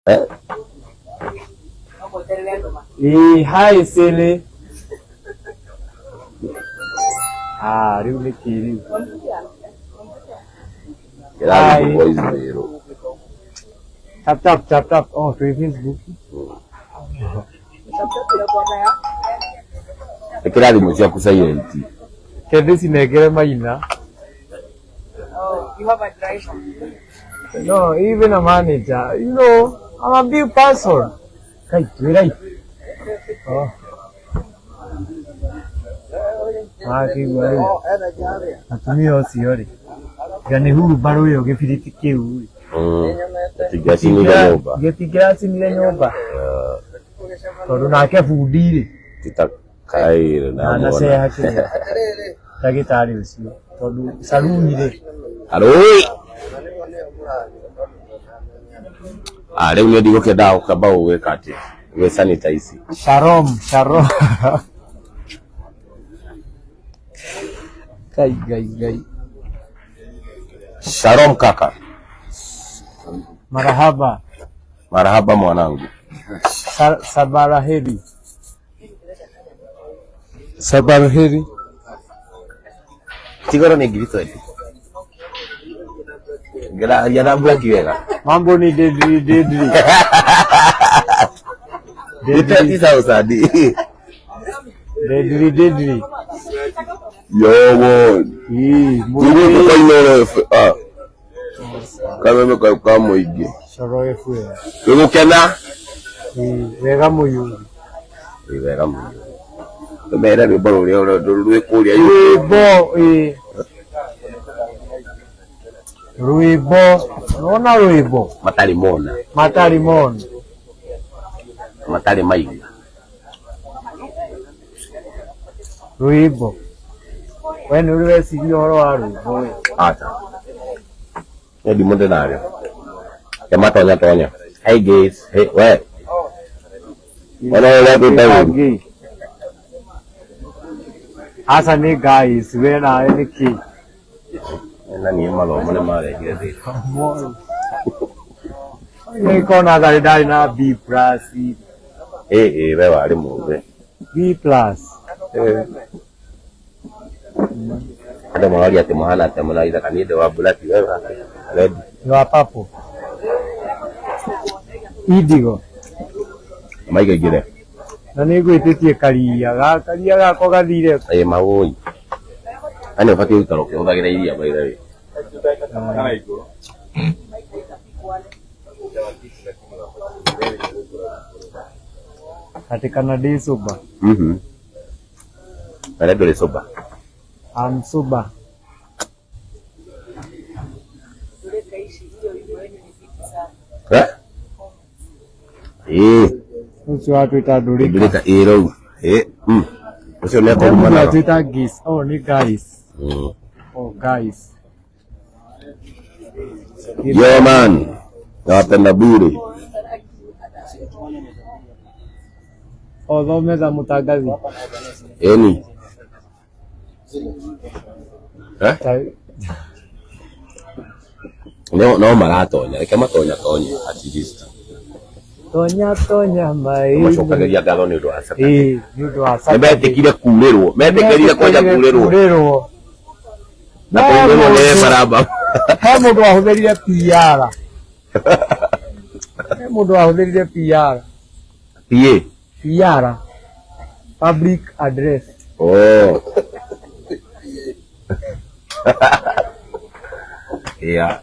Eh? Ĩĩ, hi Sally. Ah, rĩu nĩ kĩ rĩu? Kĩrathiĩ Hi. voice mail. Tap tap tap tap. Oh, twĩ Facebook. Ĩkĩra thimũ ciaku silent. Ke ndĩcinengere maina. Oh, you have a driver. No, even a manager. You know, I'm a big person. Kai, twĩ right. Oh. Wakĩigua rĩu atumia ũcio rĩ tiga nĩ hurumbarũ ĩyo gĩbiriti kĩu rĩ Gĩtingĩacinire nyũmba. Gĩtingĩracinire nyũmba tondũ nake bundi rĩ Titakaĩre ndanaceha kĩrĩa ndagĩtarĩ ũcio tondũ saruni rĩ Arũi. Ah, rĩu nĩ ndigũkĩendaga gũkamba gũgĩka atĩ gwĩ sanitize. Shalom, shalom. Ngai, Ngai, Ngai. Shalom kaka. Marahaba. Marahaba mwanangu. Sabaraheri. Sabaraheri. Tigoro nĩ 20,000. Ngĩraria na Black wega. Mambo ni deadly deadly. Nĩ 20,000. Deadly deadly. Yowo. Ii, Tugũkũ kainoro F ah. Kameme ka ka mũingĩ. Coro FM. Gũgũkena. Ii, wega mũyuri. Ĩ wega mũno. Tũmere rwĩmbo rũrĩa rwĩ kũrĩa Rwĩmbo ĩ. Rwĩmbo. Nona rwĩmbo. Matarĩ mona. Matarĩ mona. Matarĩ maigua. Rwĩmbo. We nĩ ũrĩ weciria ũhoro wa rwĩmbo we? Acha. Nĩ ndimũ ndĩnarĩo. Kema tonya tonya. Hey guys, hey we. Ona ũrĩa twĩta ũru. Gay. Aca nĩ guys, we nawe nĩ kĩ? Na niĩ mathomo nĩ marehire thĩna. Nĩ kona tharĩ ndarĩ na B plus. Ĩ ĩ we warĩ mũgĩ. B plus. Eh. Andũ maroria atĩ mũhana atĩa mũraithaka niĩ ndĩ wa black we wa red. Nĩ wa purple. Indigo. Maigaingĩre. Na nĩ ngwĩtĩtie karia ga karia gakwa gathire. Ĩ mawũi. Na nĩ ũbatiĩ gũikara ũkĩhũthagĩra iria by the way. Atĩ kana ndĩ sober. Na ndũrĩ sober. I'm sober. Eh? Ĩ. Ũcio watwĩta ndũrĩka. Ndũrĩka ĩ rĩu. Ĩ. Ũcio nĩ Mũndũ akũrumanaga. atwĩta guys. Oh, nĩ guys. Oh, guys. Yo man. Nawapenda bure. O thome tha mũtangathi. Eni. Eh? No no maratonya. Reke matonya tonye at least. Tonya tonya maĩ. Macokagĩria ngatho nĩ ũndũ wa Saturday. Ĩĩ, nĩ ũndũ wa Nĩ Saturday. metĩkire kurĩrwo. Metĩkĩrire kwanja kurĩrwo. Kurĩrwo. Na kũrĩrwo nĩ baraba. He mũndũ wahũthĩrire PR. He mũndũ wahũthĩrire PR. PA. PR. Public address. Oh. Yeah.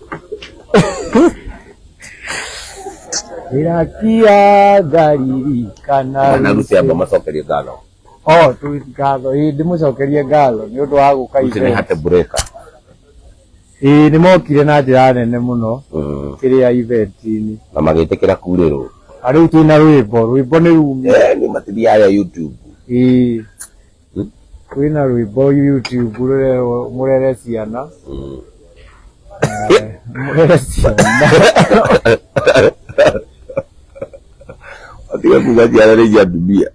Irakia ngaririkana Na Ruth amba macokerie ngatho. Oh, tu ngatho. Ĩĩ ndĩmũcokerie ngatho nĩ ũndũ wa gũka Ruth nĩ event. hate breaker. Ĩĩ nĩ mokire na njĩra nene mũno kĩrĩa event-inĩ. Na magĩtĩkĩra kurĩrwo. Na rĩu twĩna rwĩmbo, rwĩmbo nĩ rumire. Eh, nĩ matithiaga YouTube. Ĩĩ. Kwĩna rwĩmbo YouTube rũrerwo mũrere ciana. Eh, mũrere ciana. Matiga kuga ciana nĩ cia atumia.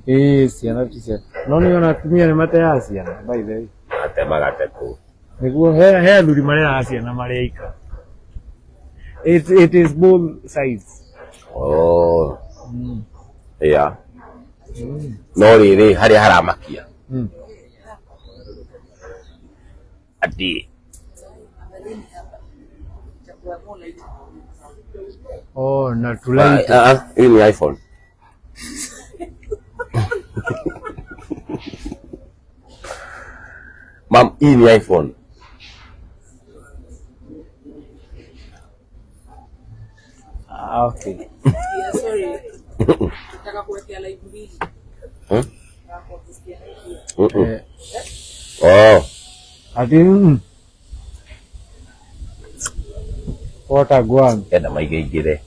Ĩĩ ciana ti cia. No nĩ ona atumia nĩ mateaga ciana by the way. Matemaga teku. Nĩguo he athuri mareraga ciana marĩ aika. It is both sides. Oh. Yeah. No rĩrĩ harĩa haramakia atĩ Oh, na tulaiti. Ah, ah, hii ni iPhone. Mam, hii ni iPhone. Ah, okay. Yeah, sorry. Nataka kuwekea live mbili. Hmm? Nataka kuwekea pia. Mm-mm. Eh, Oh. ati Watagwan. Enda maigaingĩre.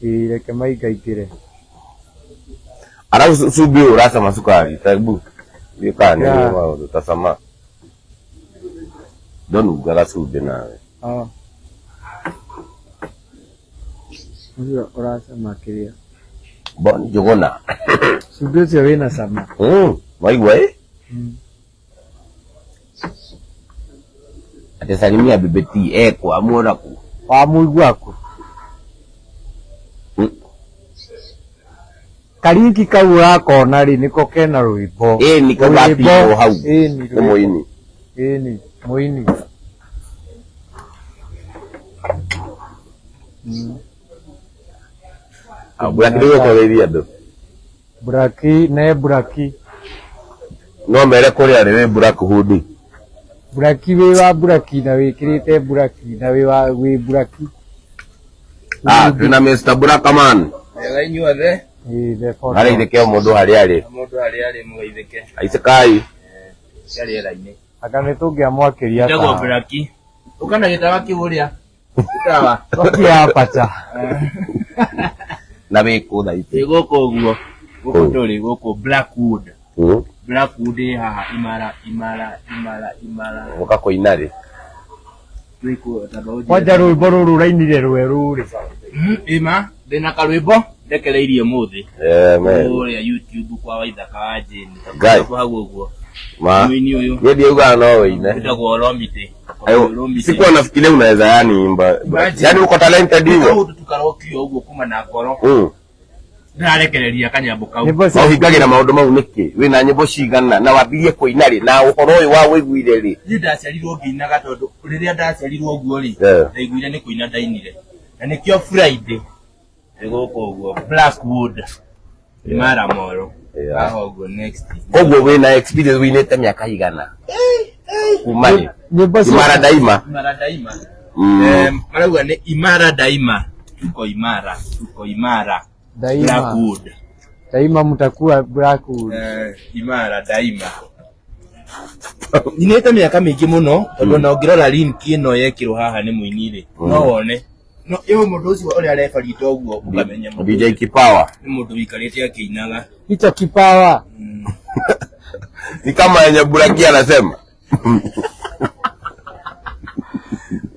Reke maigaingĩre. Alafu cumbĩ ũyũ ũracama cukari tabu. Ndiũ kana nĩ Yeah. maũndũ tacama. Ndonungaga cumbĩ nawe. Oh. Ũcio ũracama kĩrĩa. Bon Njũgũna. Cumbĩ ũcio wĩna cama. Waigua ĩ? Mm. Ati salimia Bibi T ekwo amuona kũ? Wamũigua kũ? Mm. Karingi kau ũrakona rĩ nĩko kena rwĩmbo. Ĩni kau Rwĩmbo. gatigwo hau. Ĩni Nĩ rwĩmbo. mũini. Ĩni mũini. Mm. Black nĩ gũkoreria andũ. Buraki ne buraki. No mere kũrĩa rĩ wĩ Black Hood. Buraki wĩ wa buraki na wĩkĩrĩte buraki na wĩ wa wĩ buraki. Ah, twĩna Mr. Blackman. Wega inyuothe Ĩ the photo. Araithĩke o mũndũ harĩa arĩ. mũndũ harĩa arĩ mũgeithĩke Aicekai. cia rĩera-inĩ Anga nĩ tũngĩamwakĩria njagwo tawa. braki ũka na gĩtawa kĩu ũrĩa gĩtawa Twakia pacha. Na wĩ kũ thaa ici? ĩ gũkũ ũguo gũkũ Kũ? tũrĩ gũkũ Blackwood. Mm. Blackwood ĩ haha imara imara imara imara Ũka kũina rĩ? twĩ kũ tamba ũnjĩre. Kwanja rwĩmbo rũrũ ũrainire rwerũ rĩ. Ĩma ndĩna karwĩmbo ndekereirie ũmũthĩ Eh, man. kũrĩa YouTube kwa Waithaka wa Jane Ngai. hau ũguo Ma. mũini ũyũ Niĩ ndiaugaga no ũine. wĩtagwo Oromite. Ayo, Oromite. sikuwa nafikiria unaweza yani imba. Imagine. Yani uko talented hivyo. Kaũndũ tukarokio ũguo kuma na ngoro Mm. ndĩrarekereria kanyambo kau Nyĩmbo No cia ũhingagĩra maũndũ mau nĩkĩ? Wĩna nyĩmbo cigana na wambirie kũina rĩ na ũhoro ũyũ wa wĩiguire rĩ? Niĩ ndaciarirwo ngĩinaga tondũ rĩrĩa ndaciarirwo ũguo rĩ Yeah. ndaiguire nĩ kũina ndainire na nĩkĩo Friday ĩ gũkũ ũguo Blackwood Imara Mall Yeah. haha ũguo next. Koguo wĩna experience wĩinĩte mĩaka igana? Kuma rĩ? Nyĩmbo cia Imara daima. Imara Daima. Mm. Marauga nĩ Imara Daima, tuko imara, tuko imara. Daima. Blackwood. Daima mtakuwa Blackwood. Imara Daima nyinĩte mĩaka mĩingĩ mũno tondũ ona ũngĩrora link ĩno yekĩrwo haha nĩ mũini rĩ no wone no ĩyo mũndũ ũcio ũrĩa arebarita ũguo ũkamenya mũndũ DJ ũcio Kipawa. nĩ mũndũ wĩikarĩte akĩinaga. Hicho kipawa. Ni kama yenye Buraki anasema.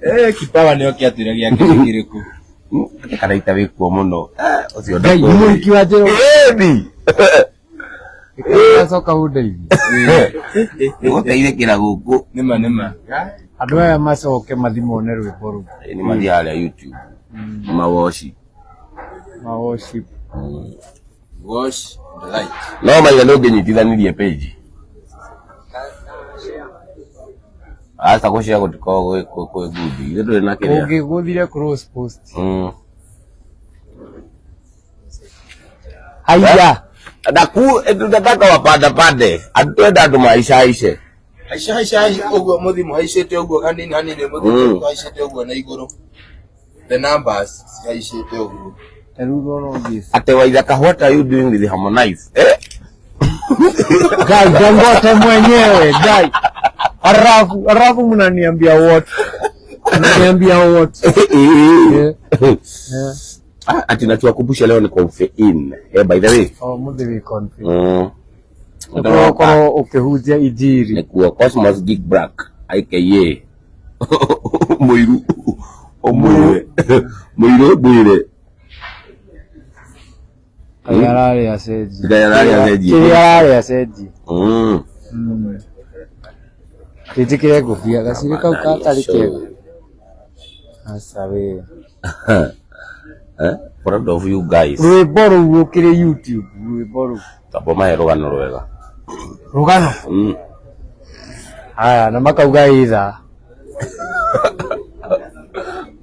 Eh, kipawa nĩo kĩatwĩra gĩake nĩ kĩrĩkũ. Karaita wĩkuo mũno. Eh, ũcio Ngai nĩ mũhiki wa Njĩrũ. Ĩni. Acoka ũndeithie. Nĩgũteithĩkĩra gũkũ. Nĩma nĩma. Andũ aya macoke mathi mone rwĩmbo rũu. Nĩ mathiaga harĩa YouTube. Mawoci. Ma worship. Wash the light. No maiga nĩ ũngĩnyitithanirie page. Aca gũcia gũtikoragwo gwĩ kwĩ good. Ithuĩ tũrĩ na kĩrĩa. Ũngĩgũthire cross post. Mm. Haiya. Ndaku tunataka wapanda pande. Hatutenda andũ maicaice. Haica haica haica ũguo mũthimo haicĩte ũguo hanini hanini mũthimo haicĩte ũguo na igũrũ. The numbers cihaicĩte ũguo. Ta rĩu no ũngĩ. Ate Waithaka, what are you doing with Harmonize? Eh? Guy, Dangote mwenyewe, guy. Arafu, arafu mnaniambia what? Mnaniambia what? Yeah. Yeah. Ah, ati natuwakumbusha leo ni confe in. Eh, by the way. Oh, mũthĩ wĩ confident. Mm. Ũkorwo ũkĩhunjia injiri. Nikuwa Cosmos Gig Black aka Mũiru ũmwĩre Mũiru mwĩre Ngai ararĩa cenji. Ngai ararĩa cenji. Kĩrĩa ararĩa cenji. Mm. Kĩnjĩkĩre ngũbia gacirĩ kau gatarĩ kega. Aca we. Eh? Proud of you guys. Rwĩmbo rũu rũkĩrĩ YouTube, rwĩmbo rũu. Tamba mahe rũgano rwega. Rũgano. Haya, na makauga itha.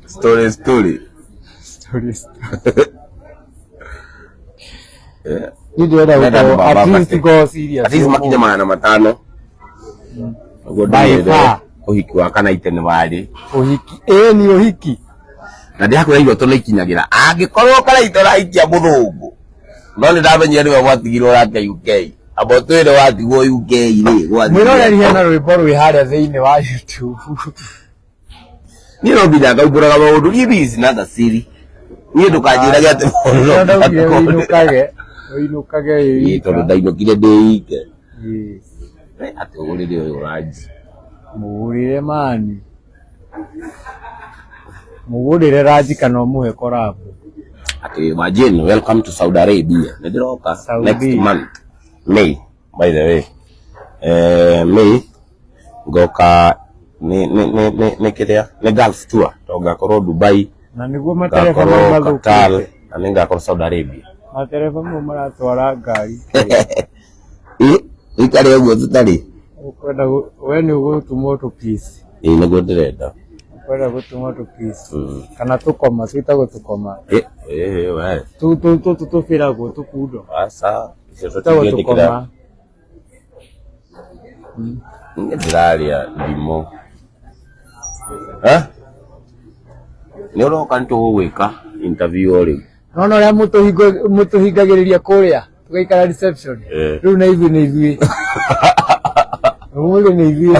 Story story. Story story. Niĩ ndĩrenda Ndĩrenda gũkorwo baba at least bate. ngorwo serious. At least makinye 500. Ũguo By ndĩmwĩre far. ũhiki wa Kanaite nĩ warĩ. Ũhiki. Ĩĩ ni ũhiki. Na ndĩrakwĩra iroto nĩ ikinyagĩra. Angĩkorwo Kanaite ũrahikia mũthũngũ. No nĩ ndamenyire nĩwe gwatigirwo nake UK. Amba ũtwĩre watigwo UK rĩ. gwathire. Mwĩroreri hena rwĩmbo rwĩ harĩa thĩinĩ wa YouTube. Niĩ no nginya ngaumbũraga maũndũ. Niĩ this is not a siri. Niĩ ndũkanjĩrage atĩ maũndũ no Nĩkĩo ndaugire nginya wĩinũkage. Wĩinũkage wĩ Ĩĩ, tondũ wika. ndainũkire ndĩ ike. Ĩĩ. Atĩ ũgũrĩre ũyũ ranji. Mũgũrĩre mani. Mũgũrĩre ranji kana ũmũhe korabu. Atĩ Wajin, welcome to Saudi Arabia. Nĩ ndĩroka Saudi. next month. May, by the way. May ngoka nĩ nĩ nĩ nĩ nĩ kĩrĩa nĩ Gulf tour to ngakorwo Dubai, Na nĩguo matereba mau ngakorwo Qatar mathũkĩte. na nĩ ngakorwo Saudi Arabia. Matereba mau maratwara ngari. Ĩ, ikare ũguo tũtarĩ. Ũkwenda we nĩ ũgũtũmwo tũpici. Ĩ, nĩguo ndĩrenda. Ũkwenda gũtũmwo tũpici. Kana tũkoma, twĩtagwo tũkoma. Ĩ, ĩ, we. Tũtũ tũbĩragwo tũkundo. Aca, icio Twĩtagwo tũtingĩtĩkĩra. tũkoma. Niĩ ndĩrarĩa ndimũ. Eh? Nĩ ũroka nĩ tũgũgwĩka interview o rĩu. Nona ũrĩa mũtũhingagĩrĩria kũrĩa tũgaikara reception. Eh. Rĩu na ithuĩ nĩ ithuĩ. Ũmũthĩ nĩ ithuĩ.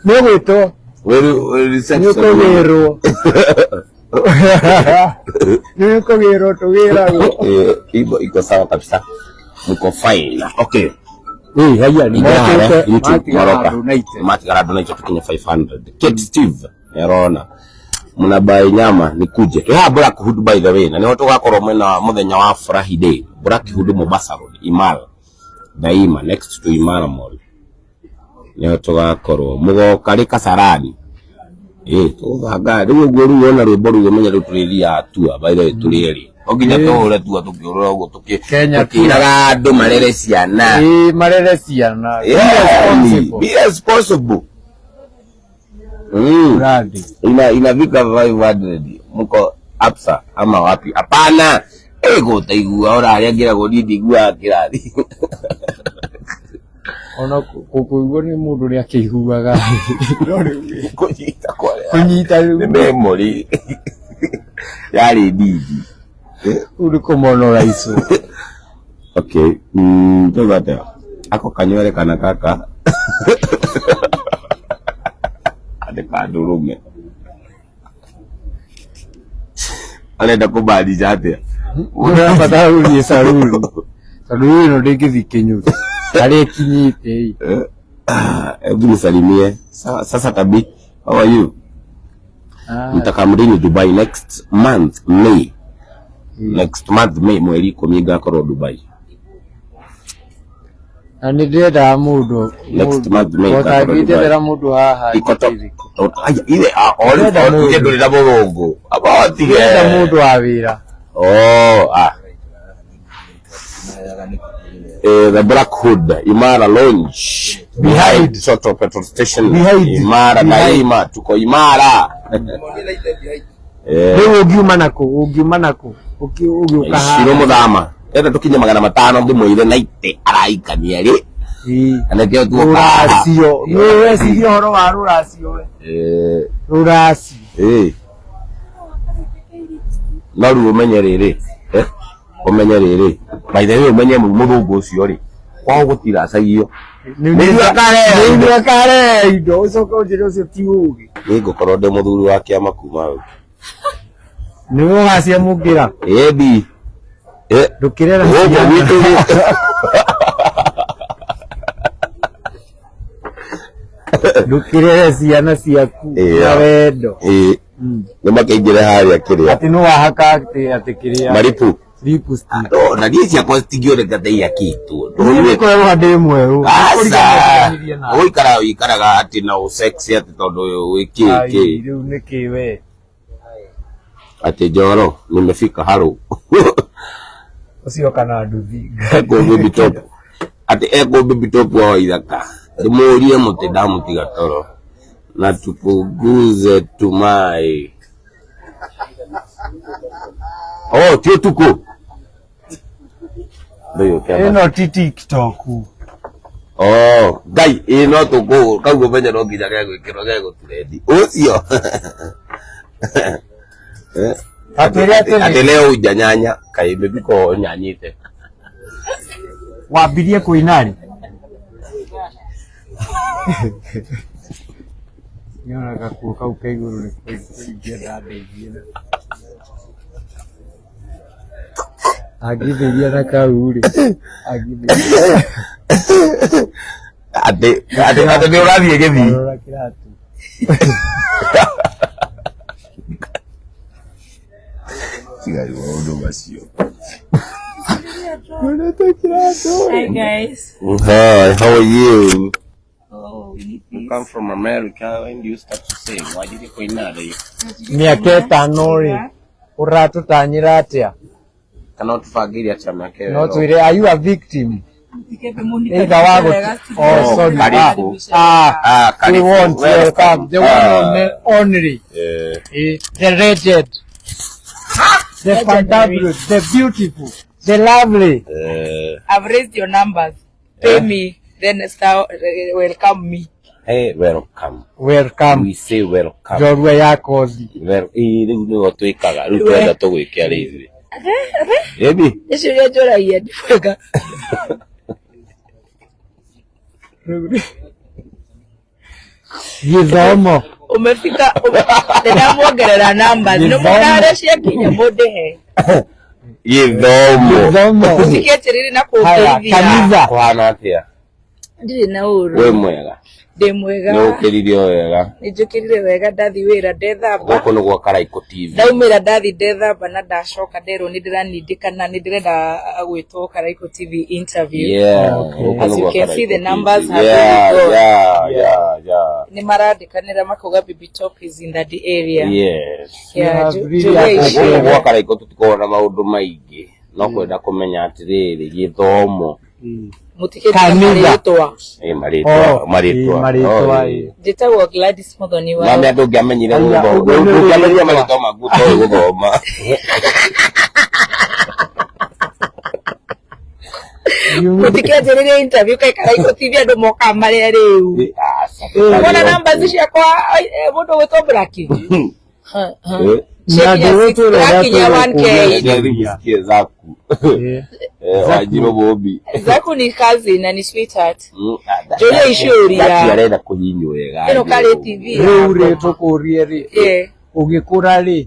Nĩ ũgwĩtwo. Wĩ Nĩ reception. ũkũgĩrwo. Nĩ ũkũgĩrwo tũgĩragwo. Eh, iko sawa kabisa. Mko fine. Okay. Ĩ haiya nĩ Ingĩra harĩa mokĩte YouTube matigara maroka. andũ naite. Matigara andũ naite tukinye 500. Kate Steve nĩarona. Mnabai nyama nikuje. Twĩ haha Black Hood by the way na nĩho tũgakorwo mwena mũthenya wa Furahi Day. Black Hood Mombasa Road, Imara. Daima next to Imara Mall. Nĩho tũgakorwo. Mũgoka rĩ Kasarani. Ĩ tũgũbanga rĩu ũguo rĩu wona rwĩmbo rũu ũmenye rĩu tũrĩthiaga tour by the way tũrĩ erĩ. No nginya tũhũre tour tũkĩũrũra ũguo Kenya tour. tũkĩraga andũ marere ciana. Ĩ marere ciana. Be Yeah, responsible. be responsible. Brandi. Inafika 500 mko Absa ama wapi? Hapana. Eh, gũtaigua ora arĩa ngĩragwo niĩ ndiguaga kĩrathi. Ona kũigua nĩ mũndũ nĩ akĩiguaga. No rĩu Kũnyita kwarĩa. kũnyita rĩu Nĩ memory. Yarĩ ndindi. rĩu nĩ kũmonora icũ. Okay. Tuga atĩa? Ako kanywere kana kaka. Nĩ kandũrũme. Arenda kũmaanisha atĩa? Ũrabatara gũthiĩ saruni. Tondũ rĩu ĩno ndĩngĩthiĩ kĩnyũthi. Harĩa ĩkinyĩte ĩ. Hebu nisalimie. Sasa Tabi, how are you? Nitakamrini Dubai next month May. Next month May mweri 10 ngakorwo Dubai. Na nĩ ndĩrendaga mũndũ Next month May ngakorwo Dubai. ũtangĩnjethera mũndũ haha Ikoto. njeteithĩke. Aya, ile Ndĩrenda mũndũ. ore ndũrĩ na mũthũngũ. Aba Ndĩrenda tige. mũndũ wa wĩra. Oh, ah. The Black Hood, Imara Lounge. Behind Soto Petrol Station. Behind. Imara Behind. Daima, tuko Imara. Rĩu ũngiuma nakũ? Ũngiuma nakũ? Ũgĩũka haha. Shiro muthama. Enda tukinye 500 ngimwire naite araikania ri. Ĩ. Na nĩkĩo tuoka. Rũracio. Nĩ weciria ũhoro wa rũracio we. Rũracio. No rĩu ũmenye rĩrĩ. Ũmenye rĩrĩ. By the way ũmenye mũthũngũ ũcio rĩ. Kwao gũtiracagio. Nĩguo akarehe indo. Nĩguo akarehe indo ũcoke ũnjĩre ũcio ti ũgĩ. Niĩ ngũkorwo ndĩ mũthuri wa kĩama kuma hau. Nĩwe ũgaciamũkĩra. Ĩndi. Ndũkĩrera Gũkũ ciana. gwitũ Ndũkĩrere ciana ciaku na wendo. Ĩĩ. Nĩ makĩingĩre harĩa kĩrĩa. Atĩ nĩ wahaka atĩ kĩrĩa. Maripu. Lipstick. No, na niĩ ciakwa citingĩoneka ta ihakĩtwo. Niĩ nĩngũkoragwo ndĩ mwerũ. Aca. Ũikaraga ũikaraga atĩ na ũsexy atĩ tondũ wĩ kĩ Ai, kĩ. rĩu nĩkĩ we? Ati Njoro nimefika haro. Ucio kana nduthi. Eko baby top. Ati eko baby top wa ithaka. Ndimurie muti ndamutiga toro. Na tupunguze tumai. Oh, ti utuku. Ndũyũ kĩamba. Ĩno ti TikTok. Oh, ngai ĩ no tũkũ kau ũmenye no nginya gegwĩkĩrwo gegũturendi ũcio. Eh, Atwĩre atĩrĩ. Atĩ leo ujanyanya kaĩ mĩbiko nyanyĩte. Wambirie kũina rĩ? Nĩona gakuo kau ke igũrũ nĩko ingĩenda ndeithie. Angĩndeithia na kau rĩ, angĩndeithia. Atĩ atĩ atĩ nĩ ũrathiĩ gĩthii. Rora kĩratũ. Tigai maũndũ macio. Rorete kĩratũ. Hi guys. Hi, how are you? Oh, we need You this. come from America, when do you start to sing? Why did you kũina rĩ? Mĩaka ĩtano rĩ, ũratũtanyĩra atĩa? Kana ũtũbangĩire atĩa mĩaka ĩyo? No twĩre, are you a victim? Either wa gũtu- Oh, sorry. Karibu. Ah, Ah, we karibu. want welcome. The one Ah. only. Eh, Eh, the legend, the fantabulous, the beautiful, the lovely. eh, I've raised your numbers. Pay me, then start, welcome me. hey, welcome. Welcome, We say welcome. njorua ya kothi. Well, ĩ rĩu nĩguo twĩkaga rĩu twenda tũgwĩke arĩ ithuĩ. Ĩni? Icio iria njũragia ndi mwega. Gĩthomo. Umefika ndĩramuongerera numbers. Nĩ Gĩthomo. mũna harĩa ciakinya mũndĩhe. Gĩthomo. Gĩthomo. Mũtikĩanjĩrĩrie na Haya, kũngeithia. kanitha. Kũhana atĩa? Ndirĩ na ũru. Wĩ mwega? Ndĩ mwega. Nĩ ũkĩrire o wega? Nĩ njũkĩrire wega ndathi wĩra ndethamba. Gũkũ nĩ gwa Karaikũ TV. Ndaumĩra ndathi ndethamba na ndacoka nderwo nĩ ndĩranindĩkana nĩ ndĩrenda gwĩtwo Karaikũ TV interview. Yeah. Okay. Gũkũ As nĩ you gwa can see, Karaikũ the TV. numbers have Yeah, really gone. yeah, yeah, yeah. Nĩ marandĩkanĩra makauga Baby Top is in that area. Yes. Yeah, You have really Julia Gũkũ Ishira. gwa Karaikũ tũtikoragwo na maũndũ maingĩ no kwenda kũmenya atĩrĩrĩ gĩthomo Mũtikĩnjĩra Kanitha. marĩtwa. ĩ marĩtwa Oh, marĩtwa ĩ, marĩtwa, Oh, ĩ. ĩ. Njĩtagwo Gladys Muthoni wa Mami andũ ũngĩamenyire Aya, gũthoma ũguo nĩ ũngĩamenyire rĩtwa. marĩtwa maku toĩ gũthoma Mũtikĩanjĩrĩrie interview kaĩ Karaikũ TV andũ mokaga marĩa rĩu. Ĩ, aca, Wona numbers ciakwa mũndũ ũgwĩtwo Blackie. Eh, Na ndĩgũtwĩra ũrĩa Ciakinya 1K. tũgũkũria. rĩu sikie zaku Eh, Eh, Wanjirũ Mũmbi Zaku ni cousin na ni sweetheart. Mm, ah, Njũria iciũria. Zaki arenda kũhihinywo wega Ĩno karĩ TV. Rĩu rĩ tũkũrie rĩ, Yeah. ũgĩkũra rĩ,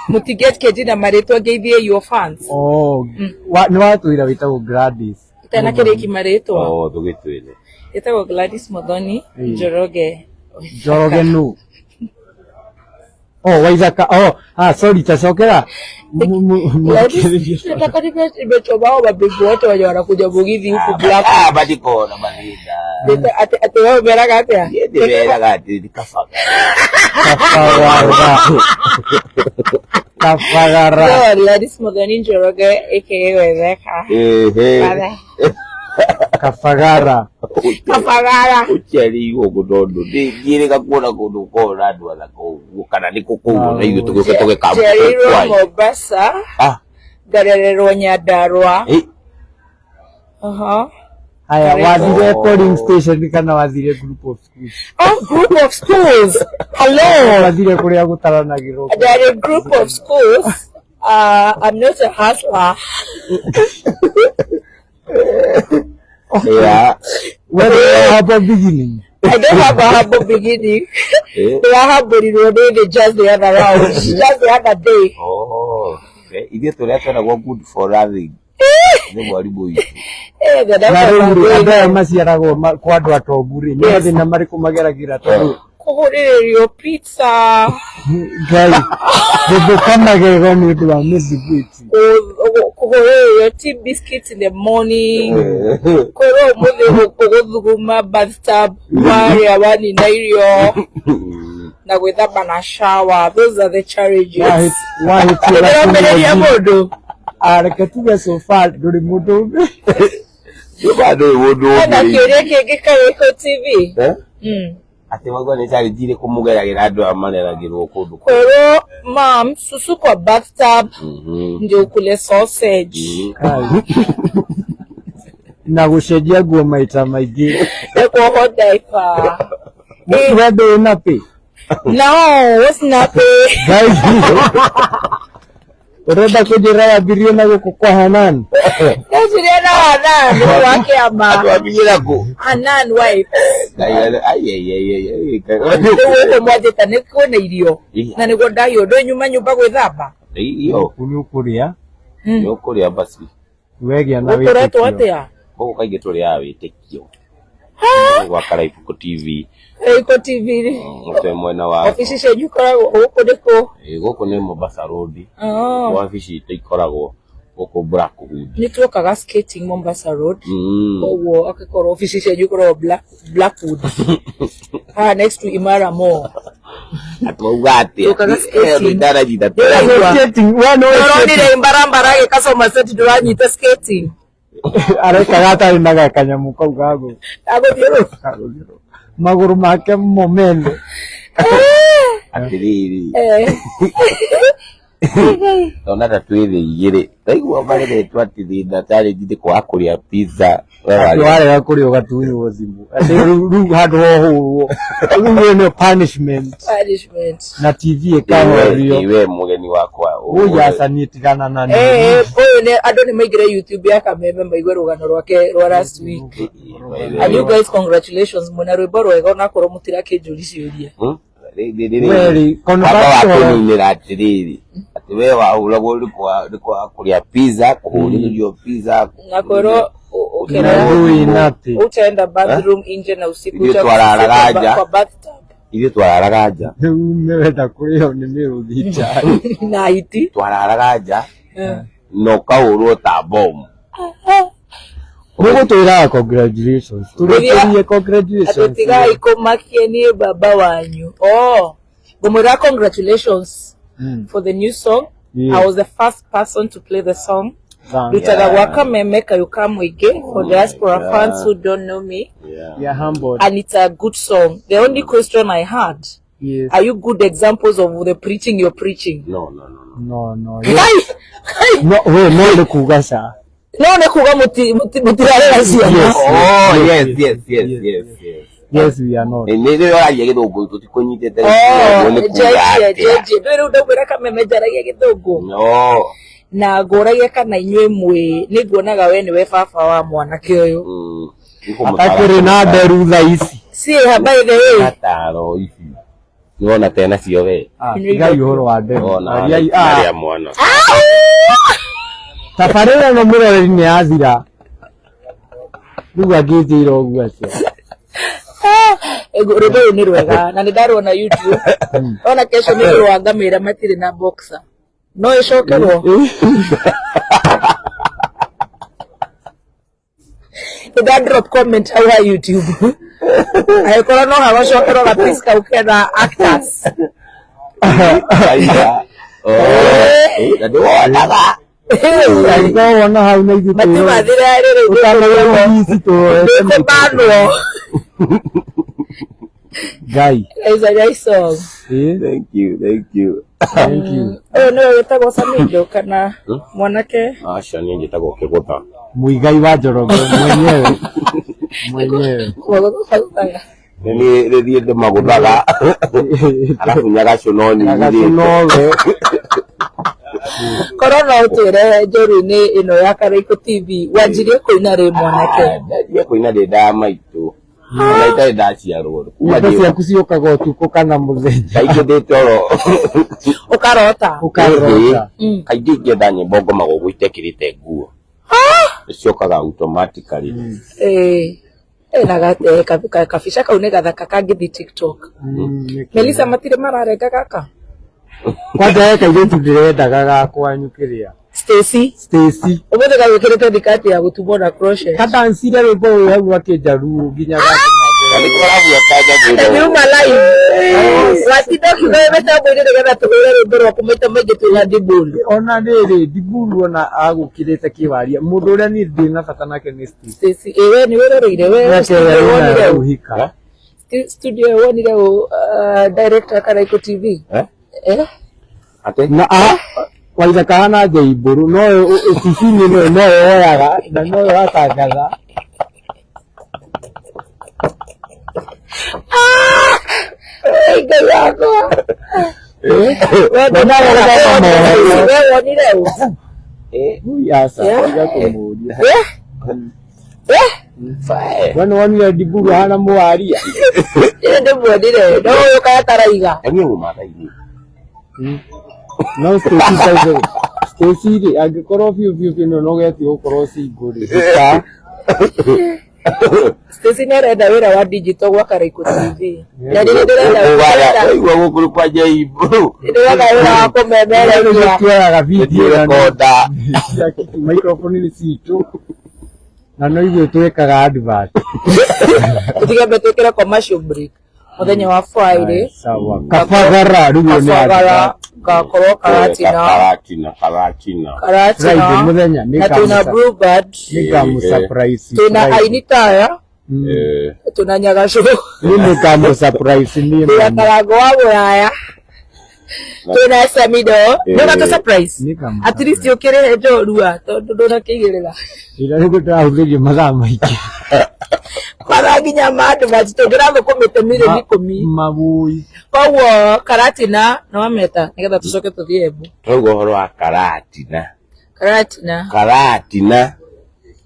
Mũtingĩanjĩra marĩtwa ngeithie your fans. oh, nĩ watwĩra wĩtagwo Gladys. Itanakĩrĩki marĩtwa. Oh, tũgĩtwĩre Ĩtagwo Gladys Muthoni Mm. Njoroge. Njoroge nũ? Oh, Waithaka. Oh, ah, sorry, tacokera. Gladys, nataka nimechoma hao mabibi wote wenye wanakuja Mugithi huku Black. Ah, matikona mahinda Ate ate wao meraga atia? Niĩ ndĩmeraga atĩ kabaga Kafagara. Kafagara. So, Gladys Muthoni Njoroge aka Waithaka. Ehe. Bye. Kafagara. Kafagara. Ũciarĩirwo ũguo tondũ ndingĩrĩga kuona kũndũ gũkoragwo na andũ athaka ũguo kana nĩ kũ kũu na ithuĩ tũgĩũke Njiarĩirwo tũgĩka Mombasa, Ah, ngarererwo Nyandarua. eh, Aha. Haya, wathire Oh. polling station kana wathire group of schools? Oh, group of schools. Hello. Wathire kũrĩa gũtaranagĩrwo. There are a group of schools. I'm not a hustler. yeah. Where humble beginning. I don't have a humble beginning. Eh. They are humble in just the other round, just the other day. Oh, eh, ithuĩ tũrĩa tweragwo good for nothing nĩ mwarimũ witũ Eh, the Na number rĩu rĩ, andũ aya of maciaragwo kwa andũ atongu rĩ, nĩ Yes. mathĩna marĩkũ mageragĩra tondũ kũhũrĩrĩrio pizza, Ngai gũthũka magego nĩ ũndũ wa mĩthiguiti. Kũhũrĩrĩrio tea biscuits in the morning, kwĩrwo ũmũthĩ ũgũthuguma bathtub warĩa wanina irio. Na gwĩthamba na shower. Those are the challenges. Wahĩtia. Ndĩrombĩrĩria mũndũ. Reke tuge so far ndũrĩ mũndũ ũngĩ. Nĩ ndũrĩ mũndũ Hena ũngĩ. kĩũria kĩngĩ Karaiko TV? Eh? Mm. Atĩ wauga nĩ challenge irĩkũ mũgeragĩra andũ aya mareragĩrwo kũndũ kũu? Kwĩrwo mam susu kwa bathtub ndio ukule sausage. Kai. Na gũcenjia nguo maita maingĩ. Na kuohwo diaper. We ndũrĩ na pĩ. No, what's nappy? Ngai. Ũrenda kũnjĩra wambirie na gũkũ kwa Hanan? Ndaciria na Hanan wa kĩama. Andũ ambirie kũ? Hanan wife. Ngai, ai, ai, ai, ai, ai, Rĩu gũkũ mwanjĩta nĩ kwĩna irio. Iya. Na nĩguo ndahio ndũ nyuma nyũmba gwĩthamba. Iyo, Gũkũ nĩ ũkũrĩa, nĩ ũkũrĩa basi. wegĩa na Gũkũretwo wĩtĩkio. atĩa? Gũkũ kaingĩ tũrĩaga wĩtĩkio. Gwa Karaibũkũ TV. Karaiko TV. Mũtwe mwena wa Obici cianyu ikoragwo gũkũ nĩkũ? Ĩ, gũkũ nĩ Mombasa Road. Oh. Wabici itũ ikoragwo gũkũ Blackwood. Nĩ tuokaga skating Mombasa Road. Mm. Koguo angĩkorwo obici cianyu ikoragwo Blackwood. Haha next to Imara Mall. Atwauga atĩa? Tũkaga skating. Eh, ndaranyita. Ndĩraigua. Skating, we no Ndĩronire imbarambara agĩka Somerset ndũranyita skating. Arekaga atarĩ na gakanyamũ kau gagũ. Agũthiũrũrũka. Magũrũ make mo mene. Atĩrĩrĩ. Eh. Ndona ta twĩ thĩ igĩrĩ. Ndaigua mareretwo atĩ thĩna challenge nĩ kwaga kũrĩa pizza. We Atĩ warĩa. warega kũrĩa ũgatunywo thimũ. Atĩ rĩu rĩu handũ ho hũrwo. Rĩu ĩyo nĩyo punishment. Punishment. Na TV Ĩ ĩkahorio. we mũgeni wakwa. Ũyũ aca niĩ tigana na niĩ. Eh, ũyũ nĩ andũ nĩ maingĩre YouTube ya Kameme maigue rũgano rwake rwa last week. And you guys, congratulations, mwĩna rwĩmbo rwega onakorwo mũtirakĩnjũria ciũria. Hmm? Weri, Wamba wa convert kũninĩra atĩrĩrĩ atĩ we wahũragwo nĩ kwaga kũrĩa pizza kũhũrĩrĩrio pizza Na kwĩrwo na ũkĩrwo ndũĩ natĩ. utaenda bathroom nje na usiku Ithuĩ twararaga nja. kwa bathtub Ithuĩ twararaga nja. Rĩu mewenda kũrĩo nĩ mĩrũthi njari. na iti. Twararaga nja na ũkahũrwo ta bomu. Mũgũtwĩraga congratulations. Tũrĩkĩrie congratulations. Atĩ tigai kũmakie niĩ baba wanyu. Oh, ngũmwĩra congratulations for the new song. Yeah. I was the first person to play the song. Thanks. Rutaga Yeah. gwa Kameme kayũ ka mũingĩ for Oh diaspora my fans God. who don't know me. Yeah. We are humbled. And it's a good song. The only question I had, Yes. are you good examples of the preaching you're preaching? No, no, no, no. No, no. Kai! Kai! No, we no nĩ kuga ca. No nĩ kuga mũtirarera ciana. Yes. Oh, Yes, yes, yes, yes, yes, yes. Yes, we are not. Nĩ nĩ ũraria gĩthũngũ tũtikũnyitĩte Oh, nĩ kuga njenjie, atĩa. njenjie. Ndũĩ rĩu ndaumĩra Kameme njaragia gĩthũngũ. No. Na ngũragia kana inyuĩ mwĩ nĩ nguonaga we nĩwe baba wa mwanake ũyũ. Mm. Atakĩrĩ na nderu thaa ici. See her by the way. Ataro ici. Nĩwona tena cio we. Ah, tigai ũhoro wa nderu. Wona Ariai, arĩa ah, mwana. tabarĩra ĩno mwĩroreri nĩ yathira. Rĩu angĩnjĩra ũguo atĩa? Rwĩmbo rũu nĩ rwega na nĩ ndaruona YouTube. Ona kesho nĩ rwa ngamĩra matirĩ na boxer. No ĩcokerwo. Nĩ nda drop comment hau ha YouTube. Angĩkorwo no hagacokerwo ga piece kau kena actors. Aira. Oh. Na nĩwonaga. Angĩkorwo wona hau na ithuĩ twĩrore. Matimathira rĩrĩ Ũtanagĩa ici tũrorete ndĩkũbanwo. Ngai. It's a nice song. Eh, Thank you, thank you. thank you. Ũyũ nĩwe wĩtagwo Samido kana mwanake Aca niĩ njĩtagwo Kĩgũtha. Muigai wa Njoroge mwenyewe. Mwenyewe. Wagũgũthaga. Nĩ niĩ nĩ niĩ ndĩmagũthaga. Arabu nyagacũ no Nyagacũ nyigithĩte. nowe. Korwo no ũtwĩre njorua-inĩ ĩno ya Karaikũ TV wanjirie kũina rĩ mwanake? Ndanjie kũina ndĩ nda maitũ. Ona itarĩ ndaciarwo. Kuma Nyĩmbo ndĩ ciaku ciũkaga ũtukũ kana mũthenya. kaingĩ ndĩ toro. Ũkarota? Ũkarota. Kaingĩ ingĩenda nyĩmbo ngomaga ũguo itekĩrĩte nguo. Ciũkaga automatically. Eh, eh, na kabica kau nĩ gathaka kangĩthiĩ TikTok. Mm, Melissa matirĩ mararenga gaka? Kwanja he kairĩtu ndĩrendaga ga kwanyu kĩrĩa. Stacy Stacy. ũmũthĩ gagwĩkĩrĩte thikati ya gũtumwo na crochet. Kadancire rwĩmbo rũu hau akĩnjaruo nginya gatũma Nĩuma live. Watinda ũkiuga wĩ mĩtambo-inĩ nĩgetha tũhũre rwĩmbo rwaku maita maingĩ twĩna Ndibulu. Ona rĩrĩ Ndiburu ona agũkĩrĩte kĩwaria mũndũ ũrĩa niĩ ndĩ na bata nake nĩ Steve. Stacy, ĩ we nĩ wĩroreire we Nake studio ũrĩa wĩna wonire ũ? ũhika. Studio wonire ũ director Karaiko TV? Eh? Eh? Ate? Na a Waithaka hana Njeimbũrũ no TV-inĩ no nowe woyaga na nowe watangatha. Ĩ Ngai wakwa. We Na nowe ũrĩa mohoro. we wonire ũ? Ui, aca Yeah. tiga kũmũria. Eh? Eh? We nĩwonire Ndiburu ahana mũwaria? Ĩ ndĩmuonire no ũyũ kaya taraiga. Yaani ũmathaini. No Stacy by the way. Stacy rĩ angĩkorwo biũ biũ biũ nĩũnogetie gũkorwo single rĩ hika. Stacy nĩ arenda wĩra wa digital gwa Karaiko TV. Na rĩrĩ ndĩrenda ndĩrenda Waigua gũkũ kwa Njeimbũrũ. ndĩrenda wĩra wa kũmemerekia. Tuoyaga video na Rekoda. microphone nĩ citũ na no ithuĩ twĩkaga advert. Tũtigembe twĩkĩre commercial break mũthenya wa Friday. Sawa. Kabagara rĩu nĩ Kabagara advert. gakorwo Karatina. Karatina, Karatina. Friday Karatina. mũthenya Na twĩna Bluebird. nĩngamũ surprise. Twĩna Friday. Aini Taya. Eh. Twĩna Nyagacũ. Niĩ nĩngamũ surprise niĩ Twĩna mwene. Karango wa Mũraya. Twĩna Samido. Nĩ surprise. Nĩngamũ At least ũkĩrĩhe njorua tondũ ndũnakĩigĩrĩra. Ira rĩu ndĩrahũthĩria mathaa maingĩ. Mathaa nginya ma advert tũngĩrathũkũmĩte mirioni ikũmi. Mabui. Koguo Karatina nĩ wameta nĩgetha tũcoke tũthiĩ Embu. Tũrauga ũhoro wa Karatina. Karatina. Karatina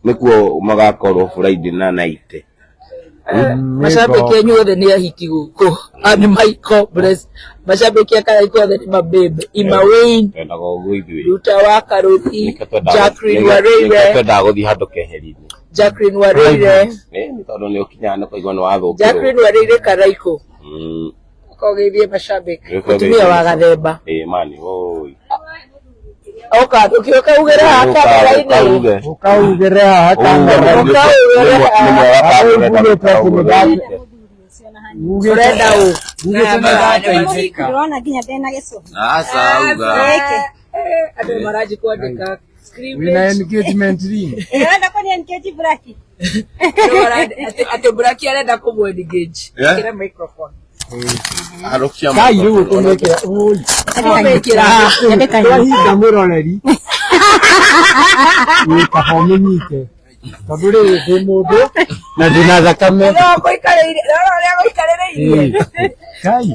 nĩkuo magakorwo Friday na night. Mashabiki anyu othe nĩ ahiki gũkũ. Ah, nĩ Michael Bless. Mashabiki a Karaiko othe nĩ mabebe. Ima Wayne, Twendaga ũguo ithuĩ. Ruta wa Karũthi, Nĩkĩo twendaga- Jacqueline nĩkĩo Wareire, twendaga gũthiĩ handũ keheri-inĩ. Jacqueline Wareire, Eh, nĩ tondũ nĩ ũkinyaga nĩ kũigua nĩ wathũkĩrwo. Jacqueline Wareire Karaiko. Mm. Ũkogeithie mashabiki. Nĩkĩo Mũtumia wa Gathemba. Eh, mani, oi. Oka, ũkĩũka ugĩre haha kamera-inĩ. Ũkauge. Ũkaugĩre haha kamera-inĩ. Ũkaugĩre Nĩ mwega kamera Ugĩte atĩ nĩ ũkaugĩre. Ũrenda ũ? Ugĩte nĩ ndateithĩka. Ndĩrona nginya ndĩna gĩcũhĩ. Aca uga. Gĩkĩ. Andũ maranji kwandĩka Wĩna engagement ring. Ndĩrenda kũni engage Blackie. Atĩ Blackie arenda kũmũ engage. Yeah. Ĩkĩra microphone. Harũkia Kai rĩu ũkũmĩkĩra. Oi. Ũmĩkĩra haha. Twahinga mũroreri. Ĩ kaba ũmĩnyite. Tondũ rĩrĩ ndĩ mũndũ na ndĩna thakame. No gũikarĩire, no ũrĩa gũikarĩrĩirie. Ĩ. Kai.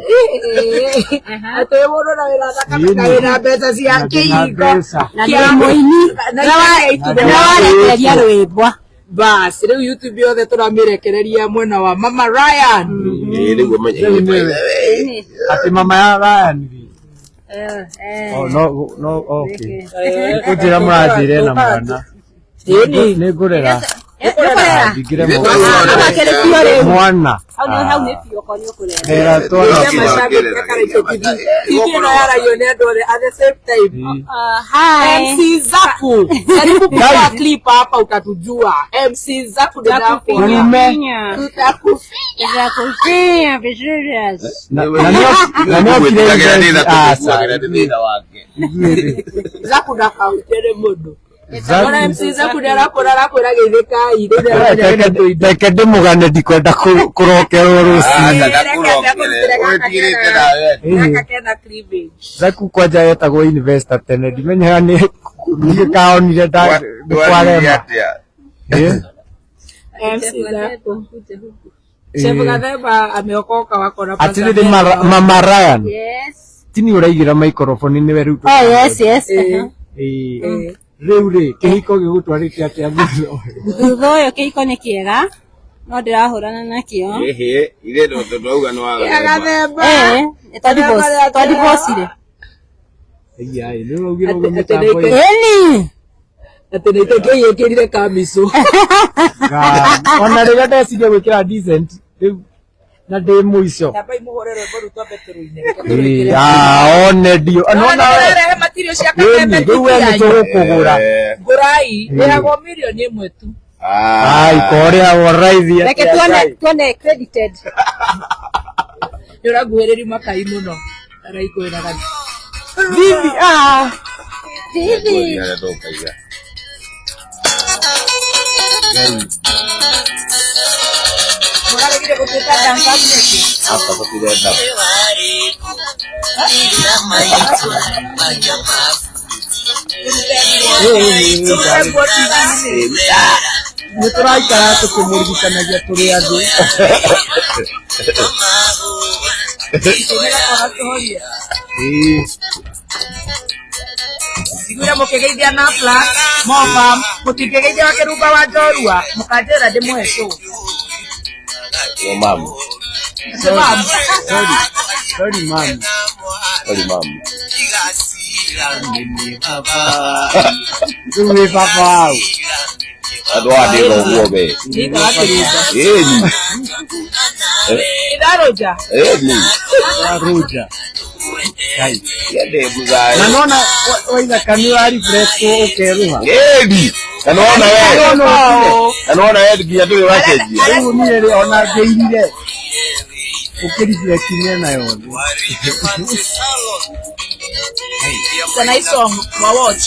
Atĩ wĩ mũndũ na wĩna thakame na wĩna mbeca cia Na ndĩna kĩhingo. mbeca. Na ndĩ mũini. Na Na warekereria rwĩmbo. Bas, rĩu YouTube yothe tũramĩrekereria mwena wa Mama Ryan. Eh, nĩguo menye. Rĩu nĩwe. Atĩ mama ya Ryan rĩ. Oh, no, no, okay. Kũnjĩra mũranjĩre na mwana. Ĩni. Nĩ ngũrera. Nĩũkũrera? Ndingĩre Amakĩrĩ biũ rĩu. mwana. Hau nĩ hau nĩ biũ okorwo nĩũkũrera. Ndera twana. Cia mashabiki a Karaiko TV. TV ĩno yaragio nĩ andũ othe at the same time. Hi. MC Zaku. Karibu kutoa clip hapa utatujua. MC Zaku ndio Mume. Tutakufinya. Tutakufinya vizuri. Na na nĩ okire aca. Zaku ndakahutere mũndũ. Zaku. Ona MC Zaku nĩ arakũra arakwĩra geithĩkai. Rĩu nĩ aramenya wĩna tũindo. Reke ndĩmũgane ndikwenda kũrokerwo rũcinĩ. Gaka kena cleavage. Zaku kwanja etagwo investor tene ndimenyaga nĩ niĩ kaonire kwarema. Ĩ? MC Zaku. Chef Gathemba ameokoka wako na pastor Atĩrĩrĩ mama Ryan. Yes. Tini ũraigĩra microphone nĩwe rĩu. Oh yes, yes. Eh. Ĩ. Rĩu rĩ kĩhiko gĩgũtwarĩte atĩa thutha ũyũ? Thutha ũyũ kĩhiko nĩ kĩega no ndĩrahũrana nakĩo. Ĩhĩ, ithe ndauga nĩ wa Gathemba. Eh, twa divorce-ire. Ĩya, nĩ ũraugire ũguo Atĩ- mĩtambo-inĩ. Ĩni. Atĩ nĩ ĩkĩrire kamicũ. Ona rĩrĩa ndeciria gwĩkĩra decent rĩu na ndĩ mũico. Tambai mũhũre rwĩmbo rũu twambe tũrũine. Ĩ, ah, one ndio. Nona we. Tũrehe material cia Ĩni, kameme rĩu we nĩ tũgũkũgũra. Ngũrai, ĩragwo mirioni ĩmwe tu. Ai koria waraithi. Reke tuone credited. Nĩ ũranguhĩrĩria makai mũno. Araikwĩraga. Bibi ah. Bibi. Mũraregire gũtuĩka dancers nĩkĩ? Hapa tũtirenda. Tũrute nguo TV-inĩ. Nĩ tũraikara tũkĩmũririkanagia tũrĩ andũ. Tũmĩra kona tũhorie. Njiguire mũkĩgeithia na Flash, Mofam, mũtingĩgeithia wa Kĩrumba wa Njorua, mũkanjĩra ndĩmũhe show. Yo mama. Mom. Sorry. Sorry ma'am. Sorry mama. Rĩu wĩ baba wau. Andũ aya ndĩra ũguo we. Nĩikaga Kĩrumba. Ĩni. Itharũnja. Ĩni. Ruja. Ngai. Yende mbugaĩ. Na nona waithaka nĩ ũrarefresh ũkeruha. Ĩni. Na nĩwona we. Nona ũkire. Na nĩwona we nginya ndũrĩ ũracenjia. Rĩu niĩ rĩ ona ngĩirire ũkĩrefresh mĩena yothe. Kana hii song wa watch.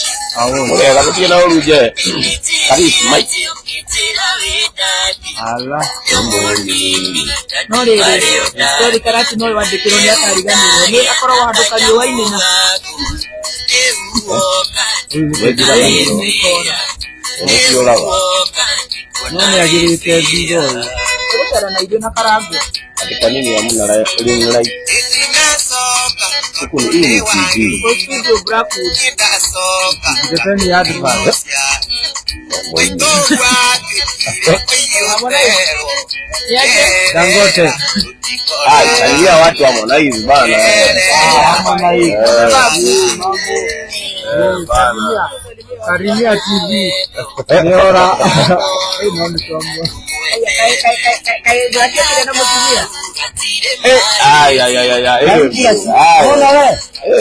Mũrega gũtirĩ na ũru nje. Karis Mike. Ala. No rĩrĩ, story karati no wandĩkĩrwo nĩ akariganĩrwo. Nĩ akoragwo handũ kariũa-inĩ na Wĩnjiraga mũno. Nĩciũraga. No nĩ agĩrĩte thutha ũyũ. Tũgũcera na ithuĩ na karangwo. Ati kwa nini hamna ring light? Huku ni hii ni TV. Kwa studio Blackwood. Ndeteni advert. Mwingi. Niaje? Dangote. Ah, changia watu Harmonize bana. Harmonize. Eh, bana. Karimia TV. Nĩora. Ĩno nĩ twamua. Kaĩ ndwakĩkire na mũtumia? Eh, ai ai ai ai ai. Ai. Ona we.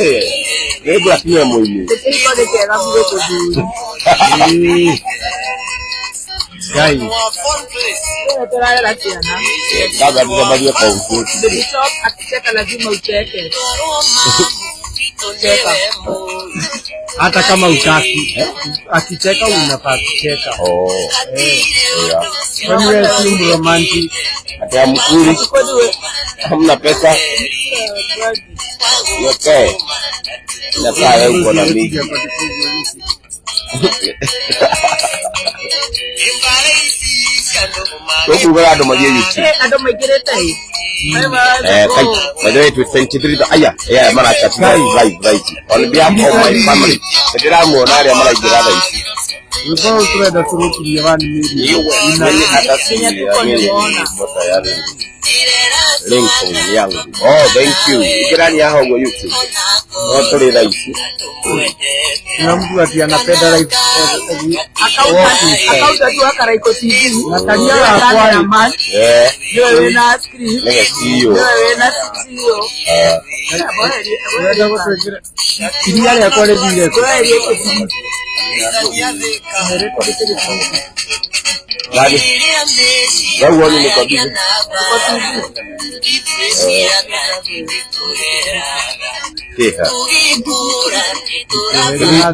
Eh. Nĩ ngũrakinya mũini. Kĩhiko nĩ kĩega biũ tũthuri. Ngai. Wewe tũrarera ciana. Kabla tujamaliza kwa ufupi. Baby Top akicheka lazima ucheke. Cheka. Hata kama utaki. Akicheka unafaa kucheka. Oh. Yeah. Kwani wewe si mromantic? Ati hamkuli, Kwani we hamna pesa. Yote. Inakaa wewe uko na mingi. Tũkugaga andũ mathiĩ YouTube. Andũ maingĩrĩte ĩ. By the way, to 23 aya, yeah, marachat live live on behalf of my family. Ndĩramuona arĩa maraingĩra thaa ici. Rwĩmbo rũu tũrenda tũrũkirie 1 million. Mimi hata si Kenya tuko mimi nimeona. niko tayari. Lincoln yangu. Oh, thank you. Ingĩrani haha ũguo YouTube. No tũrĩ thaa ici. Kuna mtu ati anapenda live Accountant wa Karaiko TV. Na Kanyara akwai. Eh, Niwe wĩna script. nĩwe CEO. Niwe wĩna CEO. Eh, Ũrenda gũtwĩkĩra iria rĩakwa rĩthire kũ? Nani? Wewe huoni niko busy? Kiha.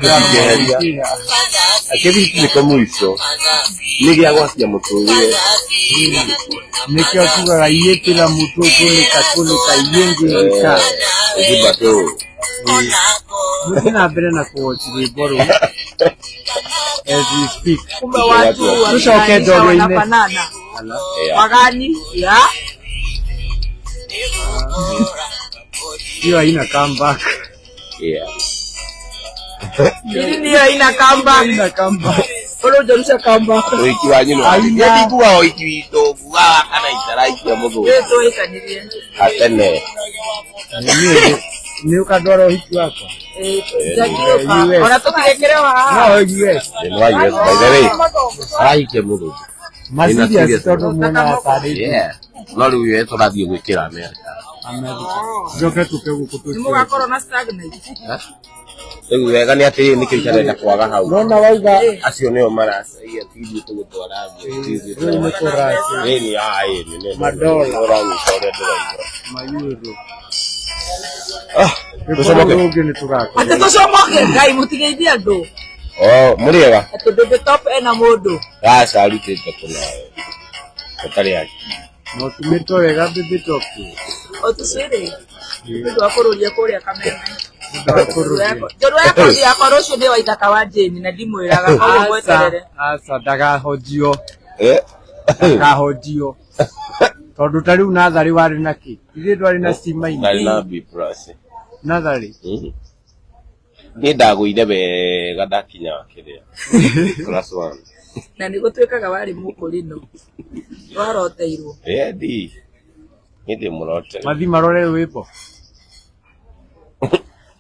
Kĩgeria. Akĩthi nĩko mũico. Nĩ gĩa gwacia mũtũrĩre. Nĩkĩo tugaga iyĩtĩra mũtũ kũnĩka kũnĩka iyĩngĩrĩka. Ũgimba tu. Mũthiĩ na mbere na kũwatch rwĩmbo rũu as we speak. Kumbe watu Tucoke wakinanisha njorua-inĩ. wanafanana. Yeah. Wagani? Ya. Hiyo haina comeback. Yeah. Hili niyo ina kamba. Haina comeback. Mbona hujarusha kamba? Ũhiki wa nyina. Haina. Ndiguaga ũhiki witũ ngugaga kana itaraikia mũthũngũ. Wewe tuikanirie. Atene. Niĩ nĩ ũkandwara ũhiki wakwa? Eh, tutakioka. Ona tukigekerewa haha. No US. Thĩinĩ wa US by the way. Arahikia mũthũngũ. Ma Ina serious serious. tondũ muonaga tarĩ Yeah. No rĩu US tũrathiĩ gwĩkĩra America. America. Njoke tũke gũkũ Nĩ tũtue. mũgakorwo na stag night. Eh? Rĩu wega nĩ atĩrĩrĩ nĩkĩo itarenda kwaga hau. Nona waiga Acio nĩo maracaia ti ithuĩ tũgũtwara thĩ. Ti ithuĩ rĩu nĩ kũracia Ĩni ĩni nĩ Madola. Ũranyita ũrĩa ndĩraigua. mayuro. Ah, tũcomoke. Rũngĩ nĩ tũgakorwo. Atĩ tũcomoke Ngai mũtigeithie andũ. Oh, mũrĩega? Atĩ Baby Top ena mũndũ. Aca arutĩte kũnawe. Ũtarĩ akili. No tumĩtwo wega Baby Top. O tũcĩrĩ. Nĩ ũndũ wa kũrũria kũrĩa Kameme. Ndakũrũria. Njorua yakwa yakwa rũciũ nĩ waithaka wa Jane na ndimwĩraga koguo mweterere. Aca ndagahonjio. Eh? Ndakahonjio. Tondũ ta rĩu natharĩ warĩ na kĩ? Ithuĩ ndwarĩ na stima-inĩ. Ndarĩ na B plus. Natharĩ. Mm. Niĩ ndagũire wega ndakinya kĩrĩa. Class 1. Na nĩ gũtuĩkaga warĩ mũkũrinũ. Waroteirwo. Endi. Niĩ ndĩ mũrote. Mathi marore rwĩmbo.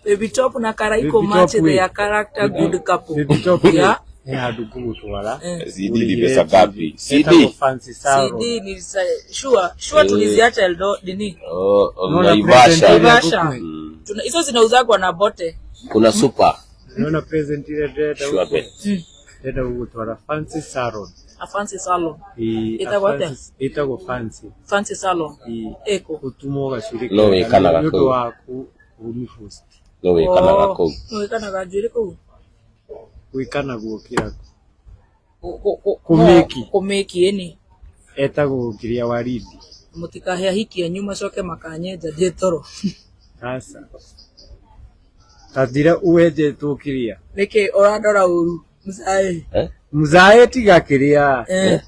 Baby Top na Karaiko Baby match Top we. their character good couple. Baby Top we. Yeah. He handũ ngũgũtwara. Eh. CD ni pesa ngapi? CD. Etagwo Fancy Salon. CD ni sure sure tuliziacha Eldo nini? Oh, oh, Unaona Naivasha. present ile Naivasha. ngũkũhe? Mm. Tuna hizo zinauzagwa na bote. Kuna super. Unaona present ile ndĩrenda Sure gũkũhe? bet. Ndĩrenda gũgũtwara Fancy Salon. A fancy salon. Ĩ, a Ĩtagwo atĩa? Ĩtagwo Fancy. Fancy salon. Ĩ, Ĩkũ. ũtumwo gacuĩrĩ No wĩkanaga nĩ ũndũ kũu. wa kũmĩhost. No wĩkanaga kũu. No wĩkanaga njuĩrĩ kũu. Gwĩkanagwo kĩrabu. Kũmĩki. Kũmĩki. Kũmĩki ĩni. Etagwo Ngiria Waridi. Mũtikahe ahiki anyu macoke makanyenja ndĩ toro. Aca. Ta njĩra wenjetwo kĩrĩa. Nĩkĩ ũrandora ũru? Mzae. Eh? Mzae tiga kĩrĩa. Eh.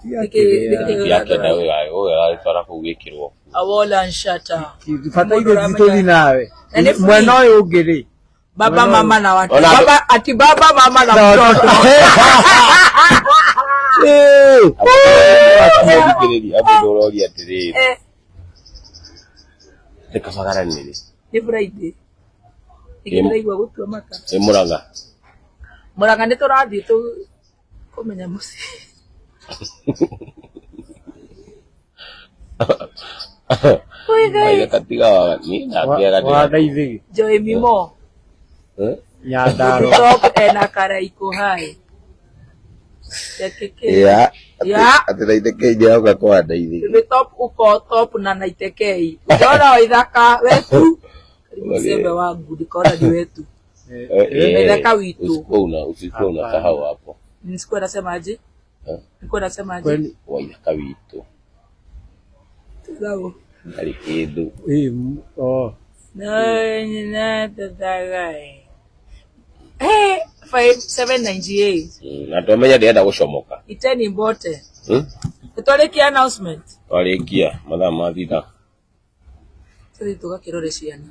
Tiga Nĩkĩ kĩrĩa. nĩkĩ Ndiakenda ũrandora? wĩra ũyũ aragĩtwara kũu wĩkĩrwo. Awola nshata. Bataire tũthiĩ nawe. Na nĩ free. Mwena ũyũ ũngĩ rĩ. Baba mama na watoto. Ona andũ- Baba ati baba mama na mtoto. Thikĩrĩria, mũndũ ũroria atĩrĩrĩ. Eh, Nĩ kabagara nĩ rĩ? nĩ Friday. Nĩkĩ Ĩ- ndĩraigua gũtua mata. Ĩ Mũrang'a. Mũrang'a nĩ tũrathiĩ tũ kũmenya mũciĩ. Oi Ngai. Aithe katiga wa niĩ ndakĩaga ndĩra- Wandaithĩgĩ. Joy Mimo. Eh? Nyandarua. Top ena Karaiko hai. Tekeke. Yeah. Yeah. Atĩ Naitekei nĩaroka kwa Ndaithĩgĩ. Baby Top uko top na Naitekei. Ukiona waithaka wetu. Karibu msembe wangu nikaona ni wetu. Waithaka witu. Usikuwa una usikuwa unasahau hapo. Nisikuwa nasema aje? Eh? Nilikuwa nasema aje? Kwani Waithaka witũ. Sawa. Ndarĩ kĩndũ. ĩ oh. No, na tatagai. Eh, 5798. Na twamenya ndĩrenda gũcomoka. Iteni mbote. Hmm? Twarĩkia announcement. Twarĩkia mathaa mathira. Sasa tukakirore ciana.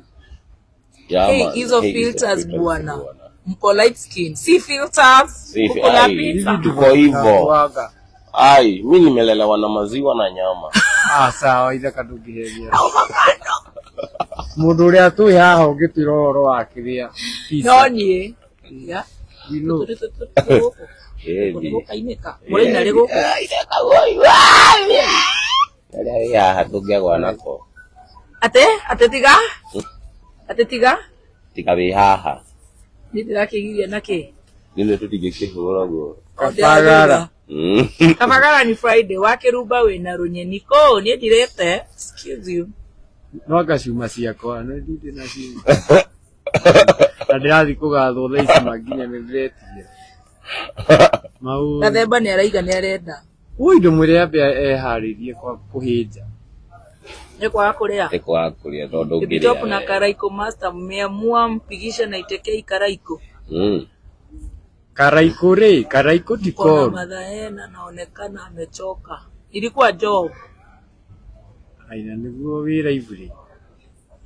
Yeah, Hey, man. hizo Hey, filters bwana. Mko light skin. Si filters. Si Mko na ai, pizza. tuko hivyo. Waga. Ai, mi nimelelewa na maziwa na nyama. Ah, sawa ithaka ndũngĩheria. Mũndũ ũrĩa twĩ haha ũngĩtwĩra ũhoro wa kĩrĩa. No niĩ. Ya. Ndino. Ĩthi. Gũkainĩka. Mũraina rĩ gũkũ. Arĩa wĩ haha tũngĩagwa nako. Ate, ate tiga. Ate tiga. Tiga wĩ haha. Niĩ ndĩrakĩgiria nakĩ? Nĩ tũtingĩkĩhũra guo. Kabagara. Kabagara ni Friday wakĩrumba wĩna rũnyeni kũ niĩ ndirĩte excuse you No anga ciuma ciakwa, no ndirĩ na ciuma. Na ndĩrathiĩ kũgathwo thaa ici ma nginya nĩ ndĩretigĩra. Mau. Gathemba nĩ araiga nĩ arenda Ui ndũmwĩre ambe eharĩrie kwa kũhĩnja. nĩ kwaga kũrĩa Nĩ kwaga kũrĩa tondũ Baby Top ũngĩrĩa na wega. Karaiko Master mmeamua mpigishe na Itekei Karaiko Mm. Karaikũ rĩ, Karaikũ ti kona koru. Madhaena naonekana amechoka ilikuwa job Aina nĩguo wĩra iburi.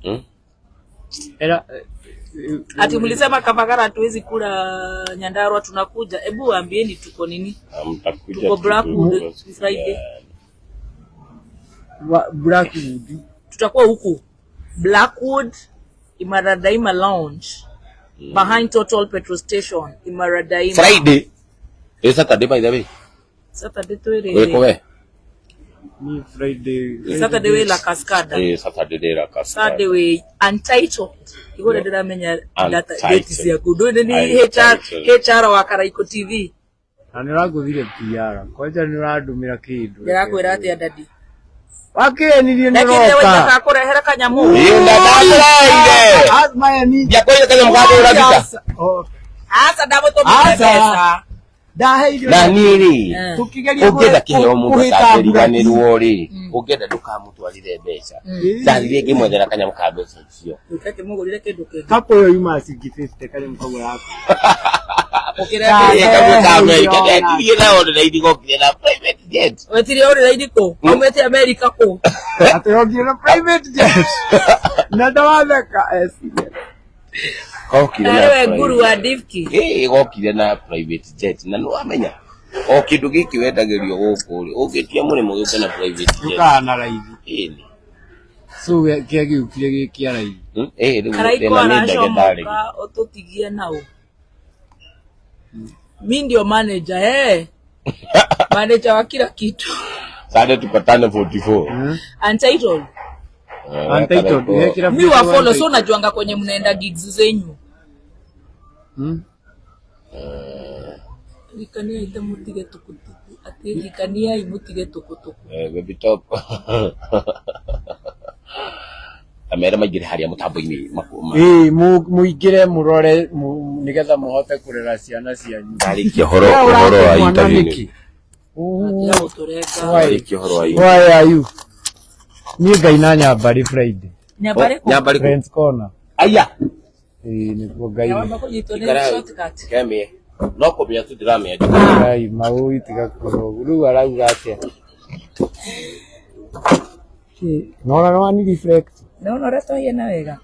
Mm. Era ati mlisema Kabagara hatuwezi kula Nyandarua tunakuja hebu waambieni tuko nini Mtakuja Tuko tu- Blackwood tu- Friday. Blackwood. Tutakuwa huku Blackwood Imara Daima Lounge behind Total Petrol Station Imara Daima Friday. Ĩ Saturday by the way. Saturday Ũrĩkũ twĩrĩ we? Ni Friday. Saturday wĩ La Cascada. Eh, Saturday ndĩ La Cascada. Saturday wĩ Untitled. Igũrũ ndĩramenya data Untitled. date ciaku. Ndũĩ nĩ HR Untitled. HR wa Karaiko TV. Na nĩ ũrangũthire PR. Kwanja nĩ ũrandũmĩra kĩndũ. Ndĩrakwĩra atĩa daddy? Wakĩenirie nĩ Ndakĩrire ũroka. waitaka kũrehera kanyamũ. Ĩ, ndakũreheire. Ah, maya ni. Ndiakwĩrire kanyamũ ga kũhũra mbica. Oh, Aca ndamũtũmĩire Aca. mbeca. Ndaheirwo. Na niĩ rĩ, Eh. Tũkĩgeria ũngĩenda kĩheo mũndũ kũhĩta atangĩriganĩrwo rĩ, ũngĩenda ndũkamũtwarĩre mbeca. Ndathire ngĩmwethera kanyamũ ka mbeca icio. Ũkakĩmũgũrĩre kĩndũ kĩngĩ. Kapo ĩyo yuma ciringi 50 kanyamũ kau gako. Ũkĩrehe Ĩ, kamwe ka Amerika, Yo, ndetirie na online gokire na private jet. Wetirie online kũ? Aumĩte Amerika kũ? Atĩ okire na private jet. Na ndawatheka esire. Gokire na Arĩ we private nguru wa Divki. Ĩ, gokire na private jet na nĩwamenya o kĩndũ gĩkĩ wendagĩrio gũkũ rĩ, ũngĩtia mũrĩmo gĩũke na private jet. Tũkaga na raithi. Ĩni. So kĩagĩũkire gĩ kĩa raithi. Ĩ, rĩu Karaiko thĩna nĩ ndagĩtarĩ. aracomoka ũtũtigie nau. Mi ndio manager eh. Manager wa kila kitu. Sunday tupatane 44. Untitled. Eh, Untitled. Karaiko. Yekĩra Mi wa follow so Untitled. najuanga kwenye mnaenda gigs zenyu. Hmm? Hikaniai ta mutige tukutuku. Ati hikaniai mutige tukutuku. Eh, baby top. Amere maingĩre harĩa mũtambo-inĩ Ĩĩ, mũingĩre mũrore nĩgetha mũhote kũrera ciana cianyu. ndarĩkia ũhoro ũhoro wa Mwana interview nĩkĩ? Tiga gũtũrenga. Why? ndarĩkia ũhoro wa interview. Why are you? Niĩ ngaina Nyambarĩ Friday. Nyambarĩ kũ? Nyambarĩ kũ? Friends Corner. Aya. Ĩĩ, nĩkuo ngaina. Wamba kũnyitwo nĩ Ikara- shortcut. Kemie. No kũmĩa tu ndĩramĩa. Ngai maũi tiga kuga ũguo. Rĩu arauga atĩa? Nona nĩ wani reflect. Naona ũrĩa twahiana wega.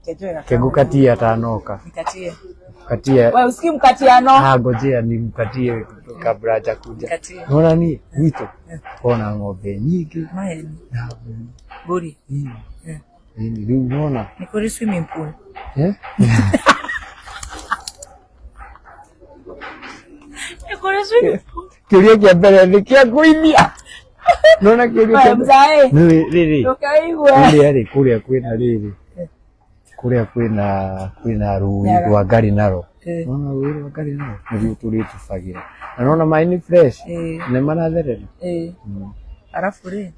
Kenjoera. Kengukatia atanoka. Nikatie. Katia. Wewe usikii mkatiano? Ah, ngojea nimkatie kabla hajakuja. Nikatie. Nona ni gwitũ kona ng'ombe nyingĩ Maheni. na Mbũri. ĩĩ. Ĩĩ, rĩu nona Nĩ kũrĩ swimming pool. eh? Nĩ kũrĩ swimming pool. Kĩũria kĩa mbere nĩ kĩa kũimia. Nona kĩũria Wewe kĩa mbere. mzae. Nĩ rĩrĩ Ndũkaigue. kũrĩa rĩ kũrĩa kwĩna rĩrĩ kũrĩa kwĩna kwĩna rũĩ Nyaga. rwa ngarĩ naro Eh. nona rũĩ rwa ngarĩ naro nĩruo tũrĩtubagĩra na nona maĩ nĩ fresh Eh. nĩ maratherera Eh. Arabu rĩ.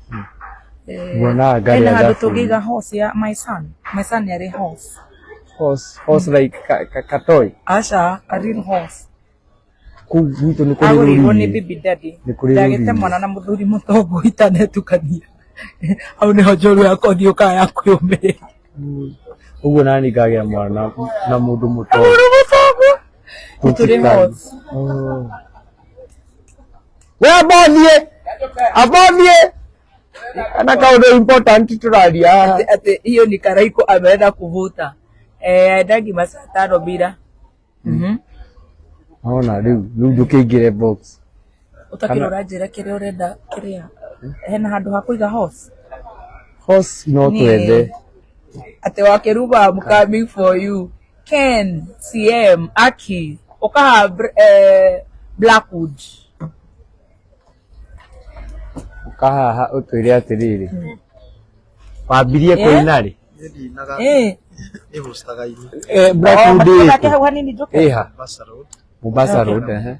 Eh, Nguonaga ngari hena ya handũ thabuni. tũngĩiga horse ya my son. My son nĩ arĩ horse. horse horse like katoi Aca, a real horse. kũu gwitũ nĩ kũrĩ Agũrĩirwo nĩ rũriĩ baby daddy. Nĩ kũrĩ Ndagĩte rũriĩ. mwana na mũthuri mũtongu itanetukania. Hau nĩho njorua yakwa thiũkaga ya kwĩyũmĩrĩria. ũguo nani ngagĩa mwana na mũndũ mũtongu Mũndũ mũtongu. Nĩ tũrĩ horse. Oh. We ambothiĩ ambothiĩ kana kaũndũ important tũraria haha Ati ati hiyo ni Karaiko ameenda kuvuta. Eh, aendangi masaa tano bila. Mhm. Ona rĩu rĩu ndũkĩingĩre box Ũtakĩrĩ ũranjĩra kĩrĩa ũrenda kĩrĩa. Hena handũ ha kũiga horse. horse no Niĩ. twethe Ati wakeruba I'm coming for you. Ken, CM, Aki, ukaha Blackwood. ũkahaha ũtwĩre atĩrĩrĩ wambirie kũina rĩ Eh. Nĩ hostaga ini Eh, Blackwood Oh, ĩkũ? hau hanini njoke. ĩha Mombasa Road Mombasa Road ehe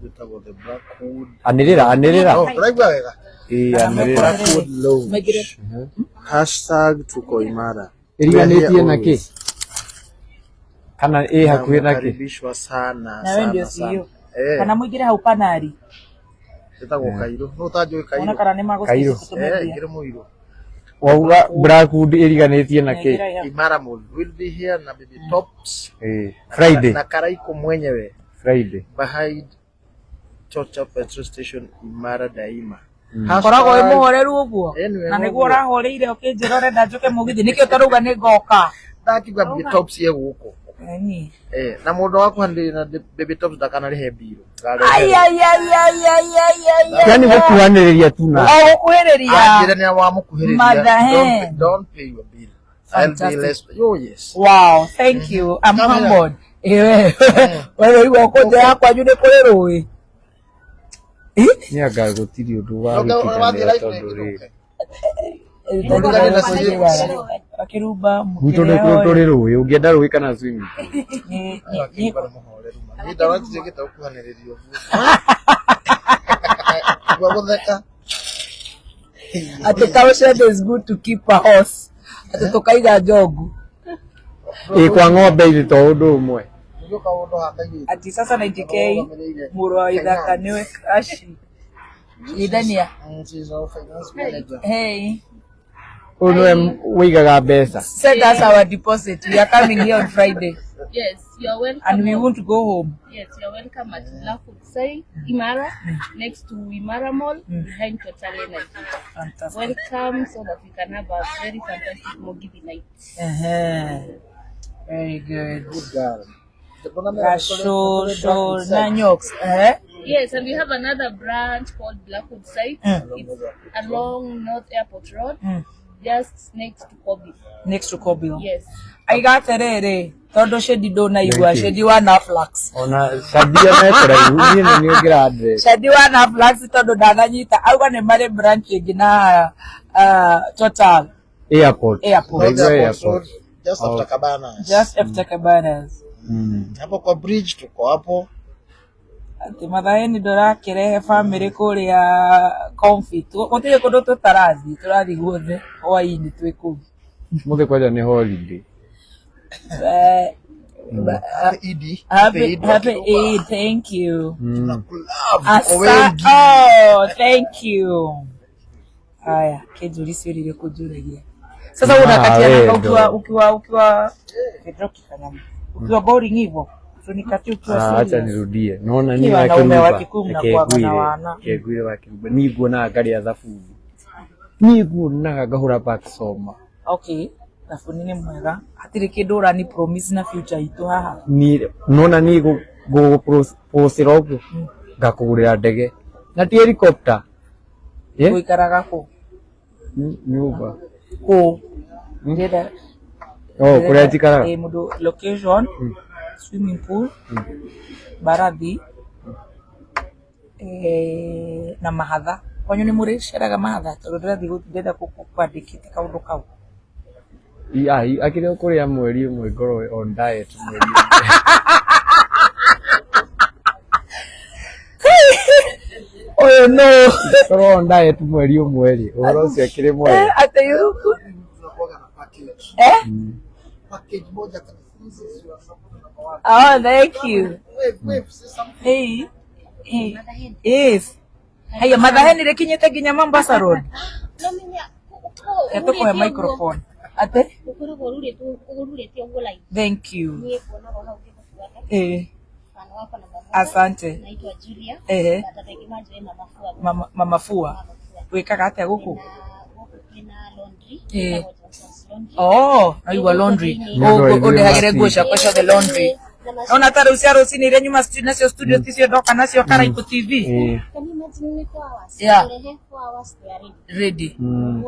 ĩtagwo the Blackwood. anĩrĩra anĩrĩra Oh, ũraigua wega? ĩĩ anĩrĩra Blackwood Lounge. Maingĩre. Hashtag tuko imara. ĩriganĩtie na kĩ Always. kana ĩ hakuhĩ na kĩ Mnakaribishwa sana Na wewe ndio sana sana. CEO. Eh, Kana mũingĩre hau panari. ĩtagwo Kairũ. No ũtanjũĩ Ona Kairũ? kana nĩ magũciĩ Kairũ. Eh, ingĩre Mũirũ. wauga Blackwood ĩriganĩtie na kĩ Imara Mall. We'll be here na Baby Tops. Ĩĩ Friday Na Karaiko mwenyewe Friday behind Chocha petrol station Imara Daima. Koragwo wĩ mũhoreru ũguo. Eh, nĩ Na wega nĩguo ũguo. ũrahoreire ũkĩnjĩra ũrenda njũke mũgithi nĩkĩo ũtarauga nĩ ngoka. Ndakiuga Baby Tops ye gũkũ. Eni. Eh, na mũndũ wa kũhandĩrĩra na Baby Tops ndakanarĩhe mbirũ. Ai ai ai ai ai ai ai. yani gũkuhanĩrĩria tu na O gũkuhĩrĩria. Anjĩra nĩ wamũkuhĩrĩria. Mother hen. Don't pay your bill. I'll be Fantastic. less. Oh yes. Wow, thank you. I'm Come here. humbled. Ewe, wewe igua kũnja ya kwanyu nĩ kũrĩ rũĩ. Nĩ anga gũtirĩ ũndũ wa Ũrathiĩ gũkinyanĩra live tondũ rĩngĩ rĩrĩ ndũke. Akĩrumba gwitũ nĩ mũkĩrĩa tũrĩ rũĩ ũngĩenda rũĩ kana swimming pool. Akĩrumba nĩ mũhoreru ma. Niĩ ndona tũtiĩkĩte gũkuhanĩrĩria ũguo. Gua gũtheka. Atĩ caution is good to keep a horse. Atĩ tũkaiga njogu. Ĩ kwa ng'ombe irĩ to ũndũ ũmwe. Nĩguo kaũndũ hakaigĩte. Ati sasa 90K mũrũ wa ithaka nĩwe crush. Githania. She's our finance manager. Hey. Ũyũ nĩwe wĩigaga mbeca. Send us our deposit. We are coming here on Friday. Yes, you are welcome. And we won't go home. Yes, you are welcome at Blackwood Sale, Imara, next to Imara Mall, behind Total Energy. Fantastic. Welcome so that we can have a very fantastic Mogithi night. Very good. Good girl. Gashosho na nyoks. Eh? Yes, and we have another branch called Blackwood Site. It's along North Airport Road, just next to Kobe. Next to Kobil. Yes. Aiga atiriri tondu Shedi ndunaigua Shedi wa Naflax. Ona Shadia me kũraihu niĩ nĩ niĩ ũngĩra address. Shedi wa Naflax tondu ndananyita auga nĩ marĩ branch ĩngĩ na Total Airport. Airport. Ndaigua Airport airport. Road, just after Cabanas. Just after Cabanas. Hapo kwa bridge tuko hapo. Atĩ Mathaeni ndũrakĩrehe bamĩrĩ kũrĩa Comfy. Gũtirĩ kũndũ tũtarathiĩ, tũrathiĩ guothe hwaĩ-inĩ twĩ kũu. Mũthĩ kwanja nĩ holiday. Happy Eid. Happy, happy Eid, thank you. Tunakulove tuko Asa, wengi. oh, thank you. Haya, kĩnjũri ciũria irĩkũ njũragia. Sasa wewe unakatia Ah, nanga wewe ukiwa ndo. ukiwa ukiwa Pedro kikanyama. Ukiwa boring hivyo. Tunikatie ukiwa Ah, acha serious. nirudie. Nona Ni ni wanaume wa wakiruba. Kikuyu mnakuwaga na wana. Kegwire wakiruba. Ni nguonaga ngarĩa thabuni. Ni nguonaga ngahũra back soma. Okay. Thabuni nĩ mwega. Hatirĩ kĩndũ ũrani promise na future itũ haha. Ni nona ni gũgũpũcĩra ũguo ngakũgũrĩra ndege. Na ti helicopter. Eh? Gũikaraga kũ? Nyũmba. Kũ? Ndĩrenda Oh, kũrĩa njikaraga. Eh, mũndũ location, swimming pool, mbarathi, eh, na mahatha. Kwanyu nĩ mũrĩceraga mahatha tondũ ndĩrathiĩ ndĩrenda kwandĩkĩte kaũndũ kau. Akĩrĩ o kũrĩa mweri ũmwe ngorwo on diet mweri ũmwe. Ũyũ no. Ngorwo on diet mweri ũmwe rĩ, ũhoro ũcio akĩrĩ mwega. Atĩ you. Tunakuwaga na package. Eh? Package moja kabisa. This is your support number one. Oh, thank you. Wave, wave, say something. Hey. Hey. Yes. Haya, Mathaheni rĩkinyĩte nginya Mombasa Road. No menya Etũkũhe microphone. Atĩ? ukoragwo ururĩte ũguo live. Thank you. Niĩ kuonaga hau ngĩgũbuata. Eh. Mfano wako namba moja. Asante. Naitwa Julia. Ehe. But andũ aingĩ manjũĩ Mama Fua. Mama, Mama Fua. Mama Fua. Wĩkaga atĩa gũkũ? Na gũkũ twĩna laundry. Eh. Ĩtagwo Johnson's Laundry. Oh, naigua laundry. Nĩ ũndũ wa ithuĩ Ũndehagĩre nguo macini. ciakwa ciothe laundry. Ona ta rĩu cia rũcinĩ iria nyuma nacio studio ticio ndoka nacio Karaikũ TV. Ĩĩ. Can you imagine nĩ 4 hours? Yeah. Ũrehe 4 hours they are ready. Ready.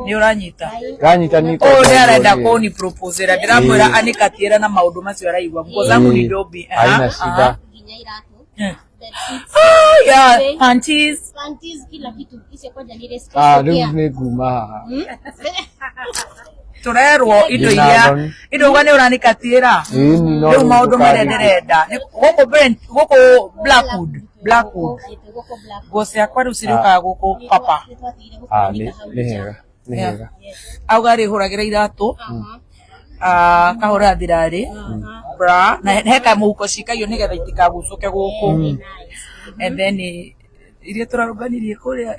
Nĩ ũranyita. Nganyita ni Ũyũ nĩ arenda kũni proposera ndĩramwĩra anikatiĩra na maũndũ macio araigua nguo zangu ni dobi. Haina shida. Nginya iratũ. Eh. Bedsheets. Oh, yeah, panties. Panties, kila kitu. Icio kwanja nĩ irĩ Ah, special rĩu care. nĩ nguma haha. Tũrerwo indo Ngina iria thoni. indo uga nĩ ũranikatiĩra. Ĩni no Rĩu maũndũ marĩa ndũkanjĩke. ndĩrenda nĩ gũkũ Brent gũkũ Blackwood Blackwood Gũkũ Blackwood. nguo ciakwa rĩu cirĩũkaga gũkũ papa. Nĩtwatigire Ah, gũkũmanika nĩ hau nĩ nja. hega. Nĩ Yeah. hega. Auga rĩhũragĩra iratũ akahũra thirarĩ bra na he kamũhuko cikagio nĩgetha itikagucũke gũkũ and then iria tũrarũnganirie kũrĩa.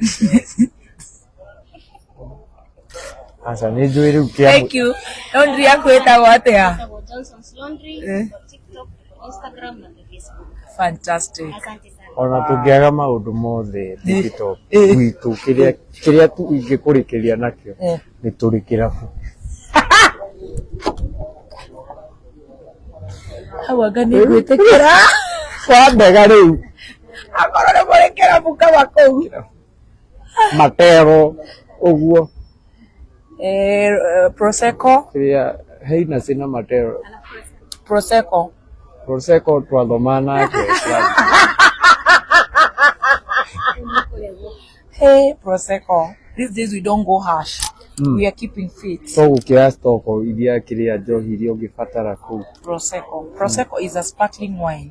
Aca nĩ njũĩ rĩu kĩa Thank you. Laundry yaku ĩtagwo atĩa? Ĩtagwo Johnson's Laundry, tuko TikTok, tuko Instagram na tuko Facebook. Fantastic. Asante sana. Ona tũngĩaga maũndũ mothe TikTok gwitũ kĩrĩa kĩrĩa tu ingĩkũrĩkĩria nakĩo nĩ tũrĩ kĩrabu. Hau anga nĩ ngwĩtĩkĩra. Wambega rĩu Akorwo nĩ mũrĩ kĩrabu kama kũu. Matero ũguo Eh, Prosecco, kĩrĩa heina cina Matero. Prosecco. Prosecco twathoma nake kĩrabu. Prosecco. These days we don't go harsh. We are keeping fit. To gũkĩoya stoko iria kĩrĩa njohi iria ũngĩbatara kũu. Prosecco. Prosecco is a sparkling wine.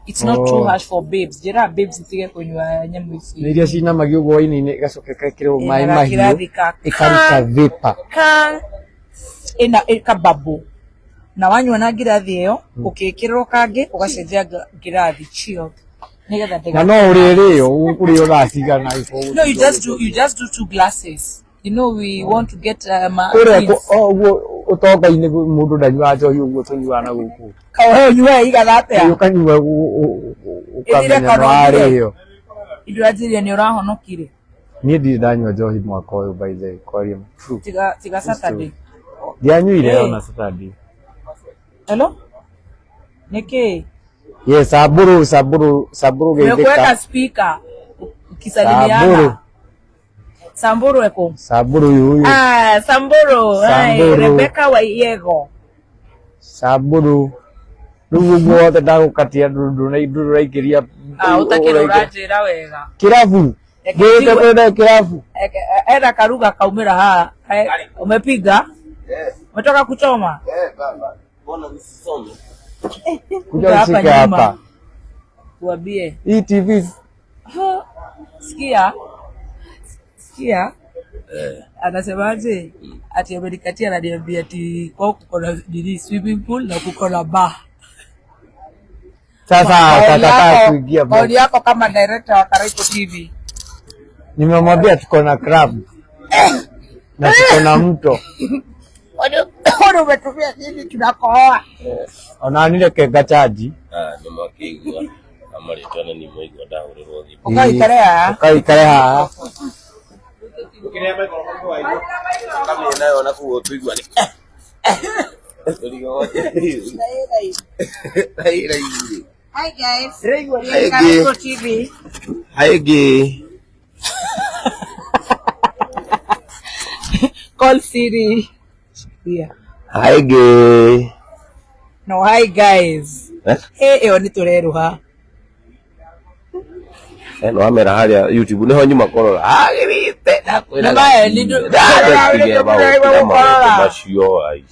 It's not too Oh. harsh for babes. Njĩra babes itige kũnyua nyamũ ici. Nĩ iria cinamagio ũguo waini-inĩ igacoka ĩgekĩrwo maĩ Ĩna mahiũ gakirathi ka ĩkaruta vapor. Ka ĩna ĩkababo. Na wanyua na ngirathi ĩyo, ũkĩkĩrĩrwo kangĩ ũgacenjia ngirathi chilled. Nĩgetha Na ndĩga. no ũrĩrĩo ũrĩo thaa cigana. No, you just do two glasses. You know we want to get Kũrĩa twins. ũguo ũtonga-inĩ mũndũ ndanyuaga njohi ũguo tũnyuaga na gũkũ. Kaũhe ũnyue igana atĩa? Ũkanyua Ĩthire ũkamenya kana nĩ ũthire. warĩo. Indo anjĩrire nĩ ũrahonokire. Niĩ ndirĩ ndanyua njohi mwaka ũyũ, by the way, kwaria true. Tiga tiga Saturday. Ndianyuire Hey. ona Saturday. Hello? Nĩkĩ? Yes, Samburu, Samburu, Samburu Nimekuweka geithĩka. speaker ukisalimiana. Samburu. Samburu eko. Samburu yuyu. Ah, Samburu. Hai, Samburu. Rebecca Waiyego. Samburu. Rĩu ũguo wothe ndagũkatia ndũraingĩria. Ah, utakĩrĩ ũranjĩra wega. Kĩrabu. Eke Ngĩte njigue- kwenda kĩrabu. Enda karuga kaumĩra haha. Umepiga? Umetoka kuchoma? Mbona nisisome? Kuja Hapa ushike nyuma. hapa. Tuambie. Hii TV. Ha, sikia. Sikia. Anasemaje? Ati amenikatia, ananiambia ati kwao kuko na nini, swimming pool na kuko na bar. Sasa Maoni akakataa kuingia maoni box. yako kama director wa Karaiko TV. Nimemwambia tuko na club na tuko na mto. Kwani umetumia nini tunakohoa? Ona nireke ngachaji. Ah, nĩ makĩigua na marĩtwa nĩ nĩmũigua ndahũrĩrwo thimũ. Ũkaikare haha. Ũkaikare haha. Kamĩna yo na kuo tũigua nĩ Hi guys. Hi, Karaiko TV. Haigi. Call Siri. Yeah. Haigi. No, hi guys. Eh? Hey, ĩyo nĩ tũreruha. Eh, no wamera harĩa YouTube nĩho nyuma kũrora. Agĩrĩte ndakwĩraga. Na maya nĩ Ndatige maũndũ macio ai.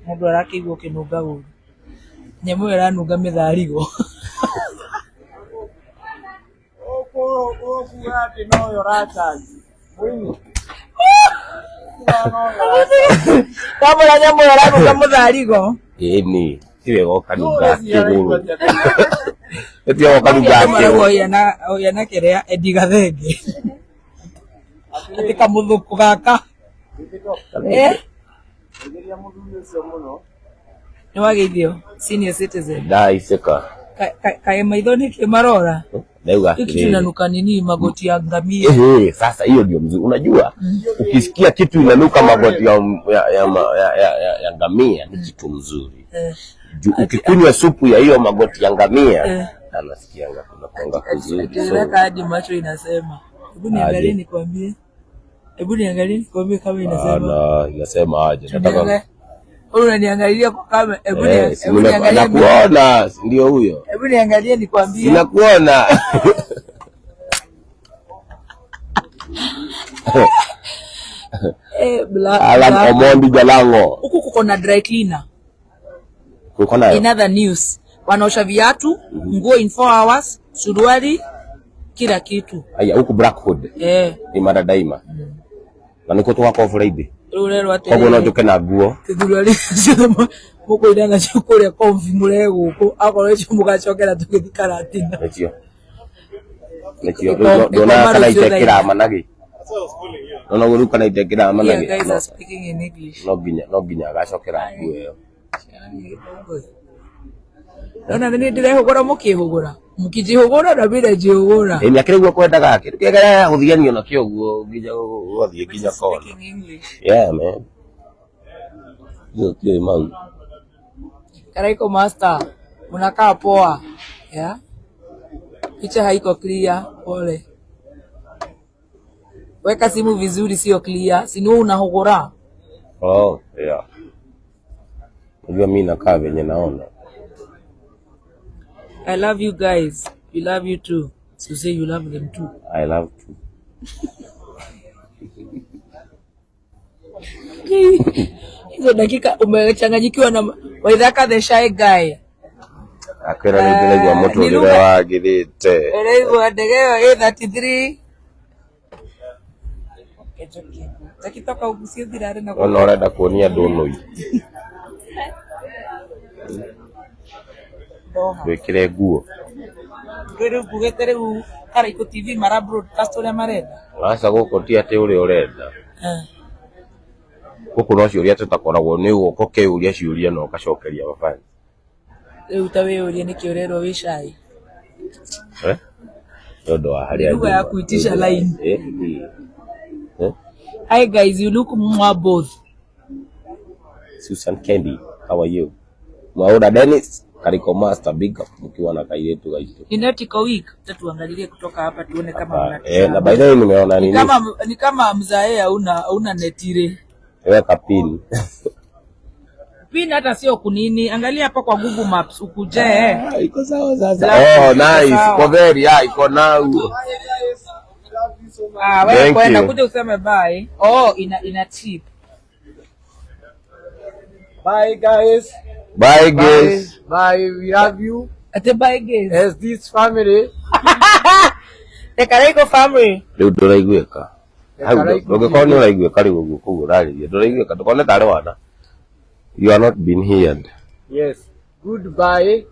Mũndũ arakĩigua ũkĩnunga ũru. Nyamũ ĩyo ĩranunga mĩtharigo. Ũkuga atĩ noyo ũracanji. Mũini. Wamũra nyamũ ĩyo ĩranunga mũtharigo. Ĩni, ti wega ũkanunga kĩgũrũ. Ti wega ũkanunga kĩgũrũ. Ũyana kĩrĩa Eddie Gathenge. Atĩ kamũthũkũ gaka. Eh? Nĩ wageithio senior citizen. Ndaicĩka. Kaĩ maitho nĩkĩ marora? Ndauga Hii kitu atĩrĩrĩ. inanuka nini? Magoti ya ngamia. Ehe, sasa hiyo ndio mzuri. Unajua, ukisikia kitu inanuka magoti ya ngamia ni kitu mzuri. Juu ukikunywa supu ya hiyo magoti ya ngamia, anasikianga kuna kuanga kuzuri. So, Atiweka hadi macho inasema. Hebu niangalie Aje. nikwambie. Hebu niangalie nikwambie kama inasema. ana inasema aje? Nataka Niangalie. Wewe unaniangalia kwa kama hebu eh, si hebu niangalie nakuona, si ndio huyo? hebu niangalie nikwambie. Sinakuona. Eh, Alan Omondi Jalango. Huku kuko na dry cleaner. Kuko nayo. In other news, wanaosha viatu, nguo in 4 hours, suruali, kila kitu. Aya, huku Blackwood. Eh, Imara daima. Na niko twakorwo Friday. rĩu ũrerwo Koguo no atĩrĩrĩ. njũke na nguo. Thurari ciothe mũkũina nacio kũrĩa kombi mũrehe gũkũ akorwo icio mũgacokera tũgĩthiĩ karatina. Nĩcio. Nĩcio. Ĩko Ndona kana marũcio thaa itekĩra inya. managi. Nona ũguo rĩu kana itekĩra Here managi. guys are speaking in English. No nginya agacokera nguo ĩyo. Nona nĩ ndĩrehũgũra mũkĩhũgũra. Mũkĩnjĩhũgũra na mimi najihũgũra. Ĩĩ nĩ akĩrĩ guo kwendaga kĩndũ kĩega gũthianio nakĩo ũguo nginya ũgathiĩ nginya kona. Speaking English. Yeah man. Hiyo tiũĩ mau. Karaiko master, mnakaa poa. Yeah? Picha haiko clear, pole. Weka simu vizuri, sio clear. Si ni wewe unahogora. Oh, yeah. Unajua mimi nakaa venye naona. I love you guys. We love you too. So say you love them too. I love to. Hizo dakika umechanganyikiwa na Waithaka the shy guy. Akwĩra rĩu ndĩraigua Ni mũtũrĩre lugha wagĩrĩte. Ũraigua ndege ĩyo A33. Takitoka ugucie thirarĩ na Wona ũrenda kuonia andũ nũi. Doha. Ndwĩkĩre nguo. Rĩu ngugĩte rĩu Karaikũ TV mara broadcast ũrĩa marenda. Aca gũkũ ti atĩ ũrĩa ũrenda. Eh. Gũkũ no ciũria tũtakoragwo nĩ ũgoka ũkeyũria ciũria na ũgacokeria mabani. Rĩu ta wĩyũrie nĩkĩ ũrerwo wĩ shy. Eh? Nĩ ũndũ wa harĩa Lugha ya njuma. kuitisha line. Eh? Eh? Hi guys, you look mwa both. Susan Kendi, how are you? Mwaura Dennis, Kariko Master, big up mkiwa na kairetu gaitu. Inetiko week, tuangalie kutoka hapa tuone kama Ah, eh, na by the way nimeona ni nini? kama ni kama mzae hauna netire. Weka pin. Pin hata sio kunini, angalia hapa kwa Google Maps ukuje. Ah, iko sawa sasa. Black Oh, iko nice. sawa. Kwa very, ah, iko now. Ah, wewe Thank kwenda you. kuja useme bye. Oh, ina chip. Bye guys. Bye guys. Bye. We love you Ate bye guys. as this family. The Karaiko family. Rĩu ndũraiguĩka. Hau Karaiko ndũngĩkorwo nĩ ũraiguĩka rĩu ũguo koguo ũrarĩria. Ndũraiguĩka ndũkone tarĩ wana. You are not being heard. Yes. Goodbye.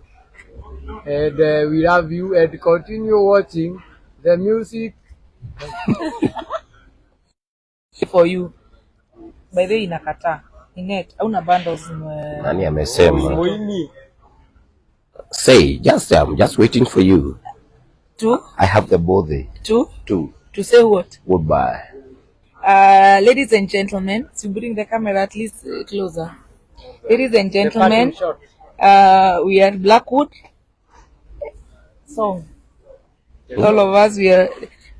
And we love you and continue watching the music. For you. By the way inakataa. Inet, hauna bundles. Nani amesema? Say, just I'm just waiting for you. To I have the body to to to say what? goodbye. Ladies and gentlemen, to bring the camera at least closer. Ladies and gentlemen, we are Blackwood. Song. All of us, we are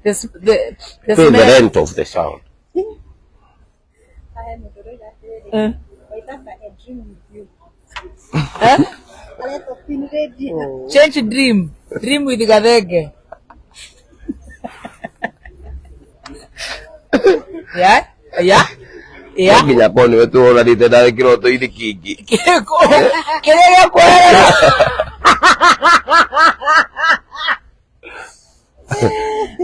the Pay the smell. rent of the sound. Eh? Waithaka a dream with you. Eh? Aretwo Queen Radio. Change dream. Dream with Gathege. Yeah? Yeah? Yeah? No nginya korwo nĩwe tũhũranĩte nawe kĩroto-inĩ kĩngĩ. Kĩrĩa gĩakwerera.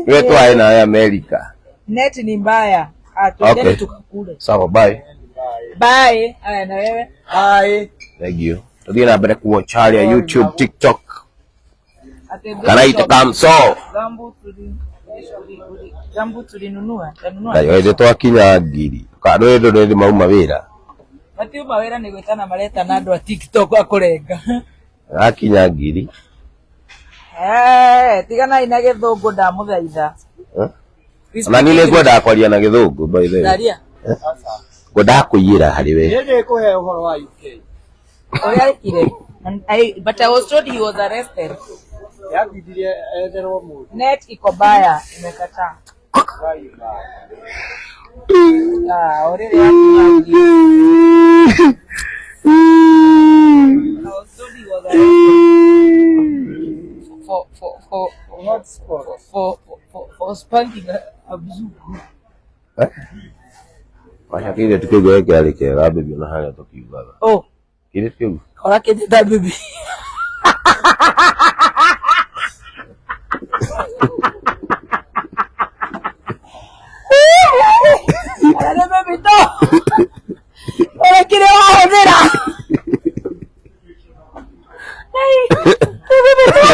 Nĩwe twarĩ nawe Amerika. Net ni mbaya. Ah, tuendeni Okay. tukakule. Sawa, bye. Bye. Aya na wewe. Bye. Thank you. Tuthiĩ na mbere kuwatch harĩa YouTube, TikTok. Ate Karaita Kamso. Gambu tuli gambu tulinunua. Tanunua. Ndayo ĩndĩ twakinya ngiri. Andũ ĩndũ nĩ mauma wĩra. Matiuma wĩra nĩ gwĩtana maretana andũ a TikTok akũrenga. Gakinya ngiri. Eh, tiganai na gĩthũngũ ndamũthaitha. Eh? Ona niĩ nĩ ngwendaga kwaria na gĩthũngũ by the way. Ndaria. Ngwendaga kũiyĩra harĩ we. Niĩ ndĩkũhe ũhoro wa UK. Ũrĩa ekire. And I, but I was told he was arrested. Yambindirie etherwo mũndũ. Net iko baya, imekataa. Bye bye. Ah, already yakinya. I was told he was arrested for Hotspot. for spanking a mzungu. Eh? Wacha kĩirĩtu kĩu gĩkĩ kĩarĩ kĩega baby ona harĩa tũkiugaga. Oh, Kĩirĩtu kĩu. ora kĩnjĩta baby. Ora nĩ baby to. Ora kĩrĩa wahũthĩra. Ngai, nĩ baby to.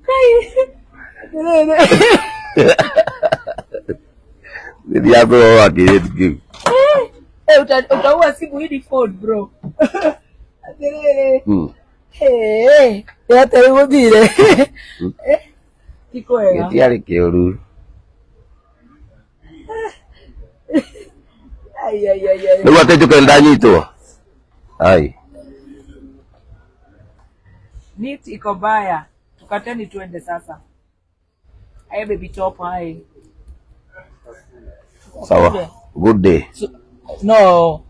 Ngai. Atĩrĩrĩ. Nĩthiaga kwĩrora kĩirĩtu kĩu. Eh, utaua simu hii ni phone bro. Atĩrĩrĩ. Hey, ate rĩu gũthire. Eh, ti kwega. Gĩtiarĩ kĩũru. Ai, ai, ai, ai. Rĩu atĩ njũke nĩndanyitwo. Ai. Net iko baya. Tukateni tuende sasa. Aye baby top hai. Sawa. Good day. So, no.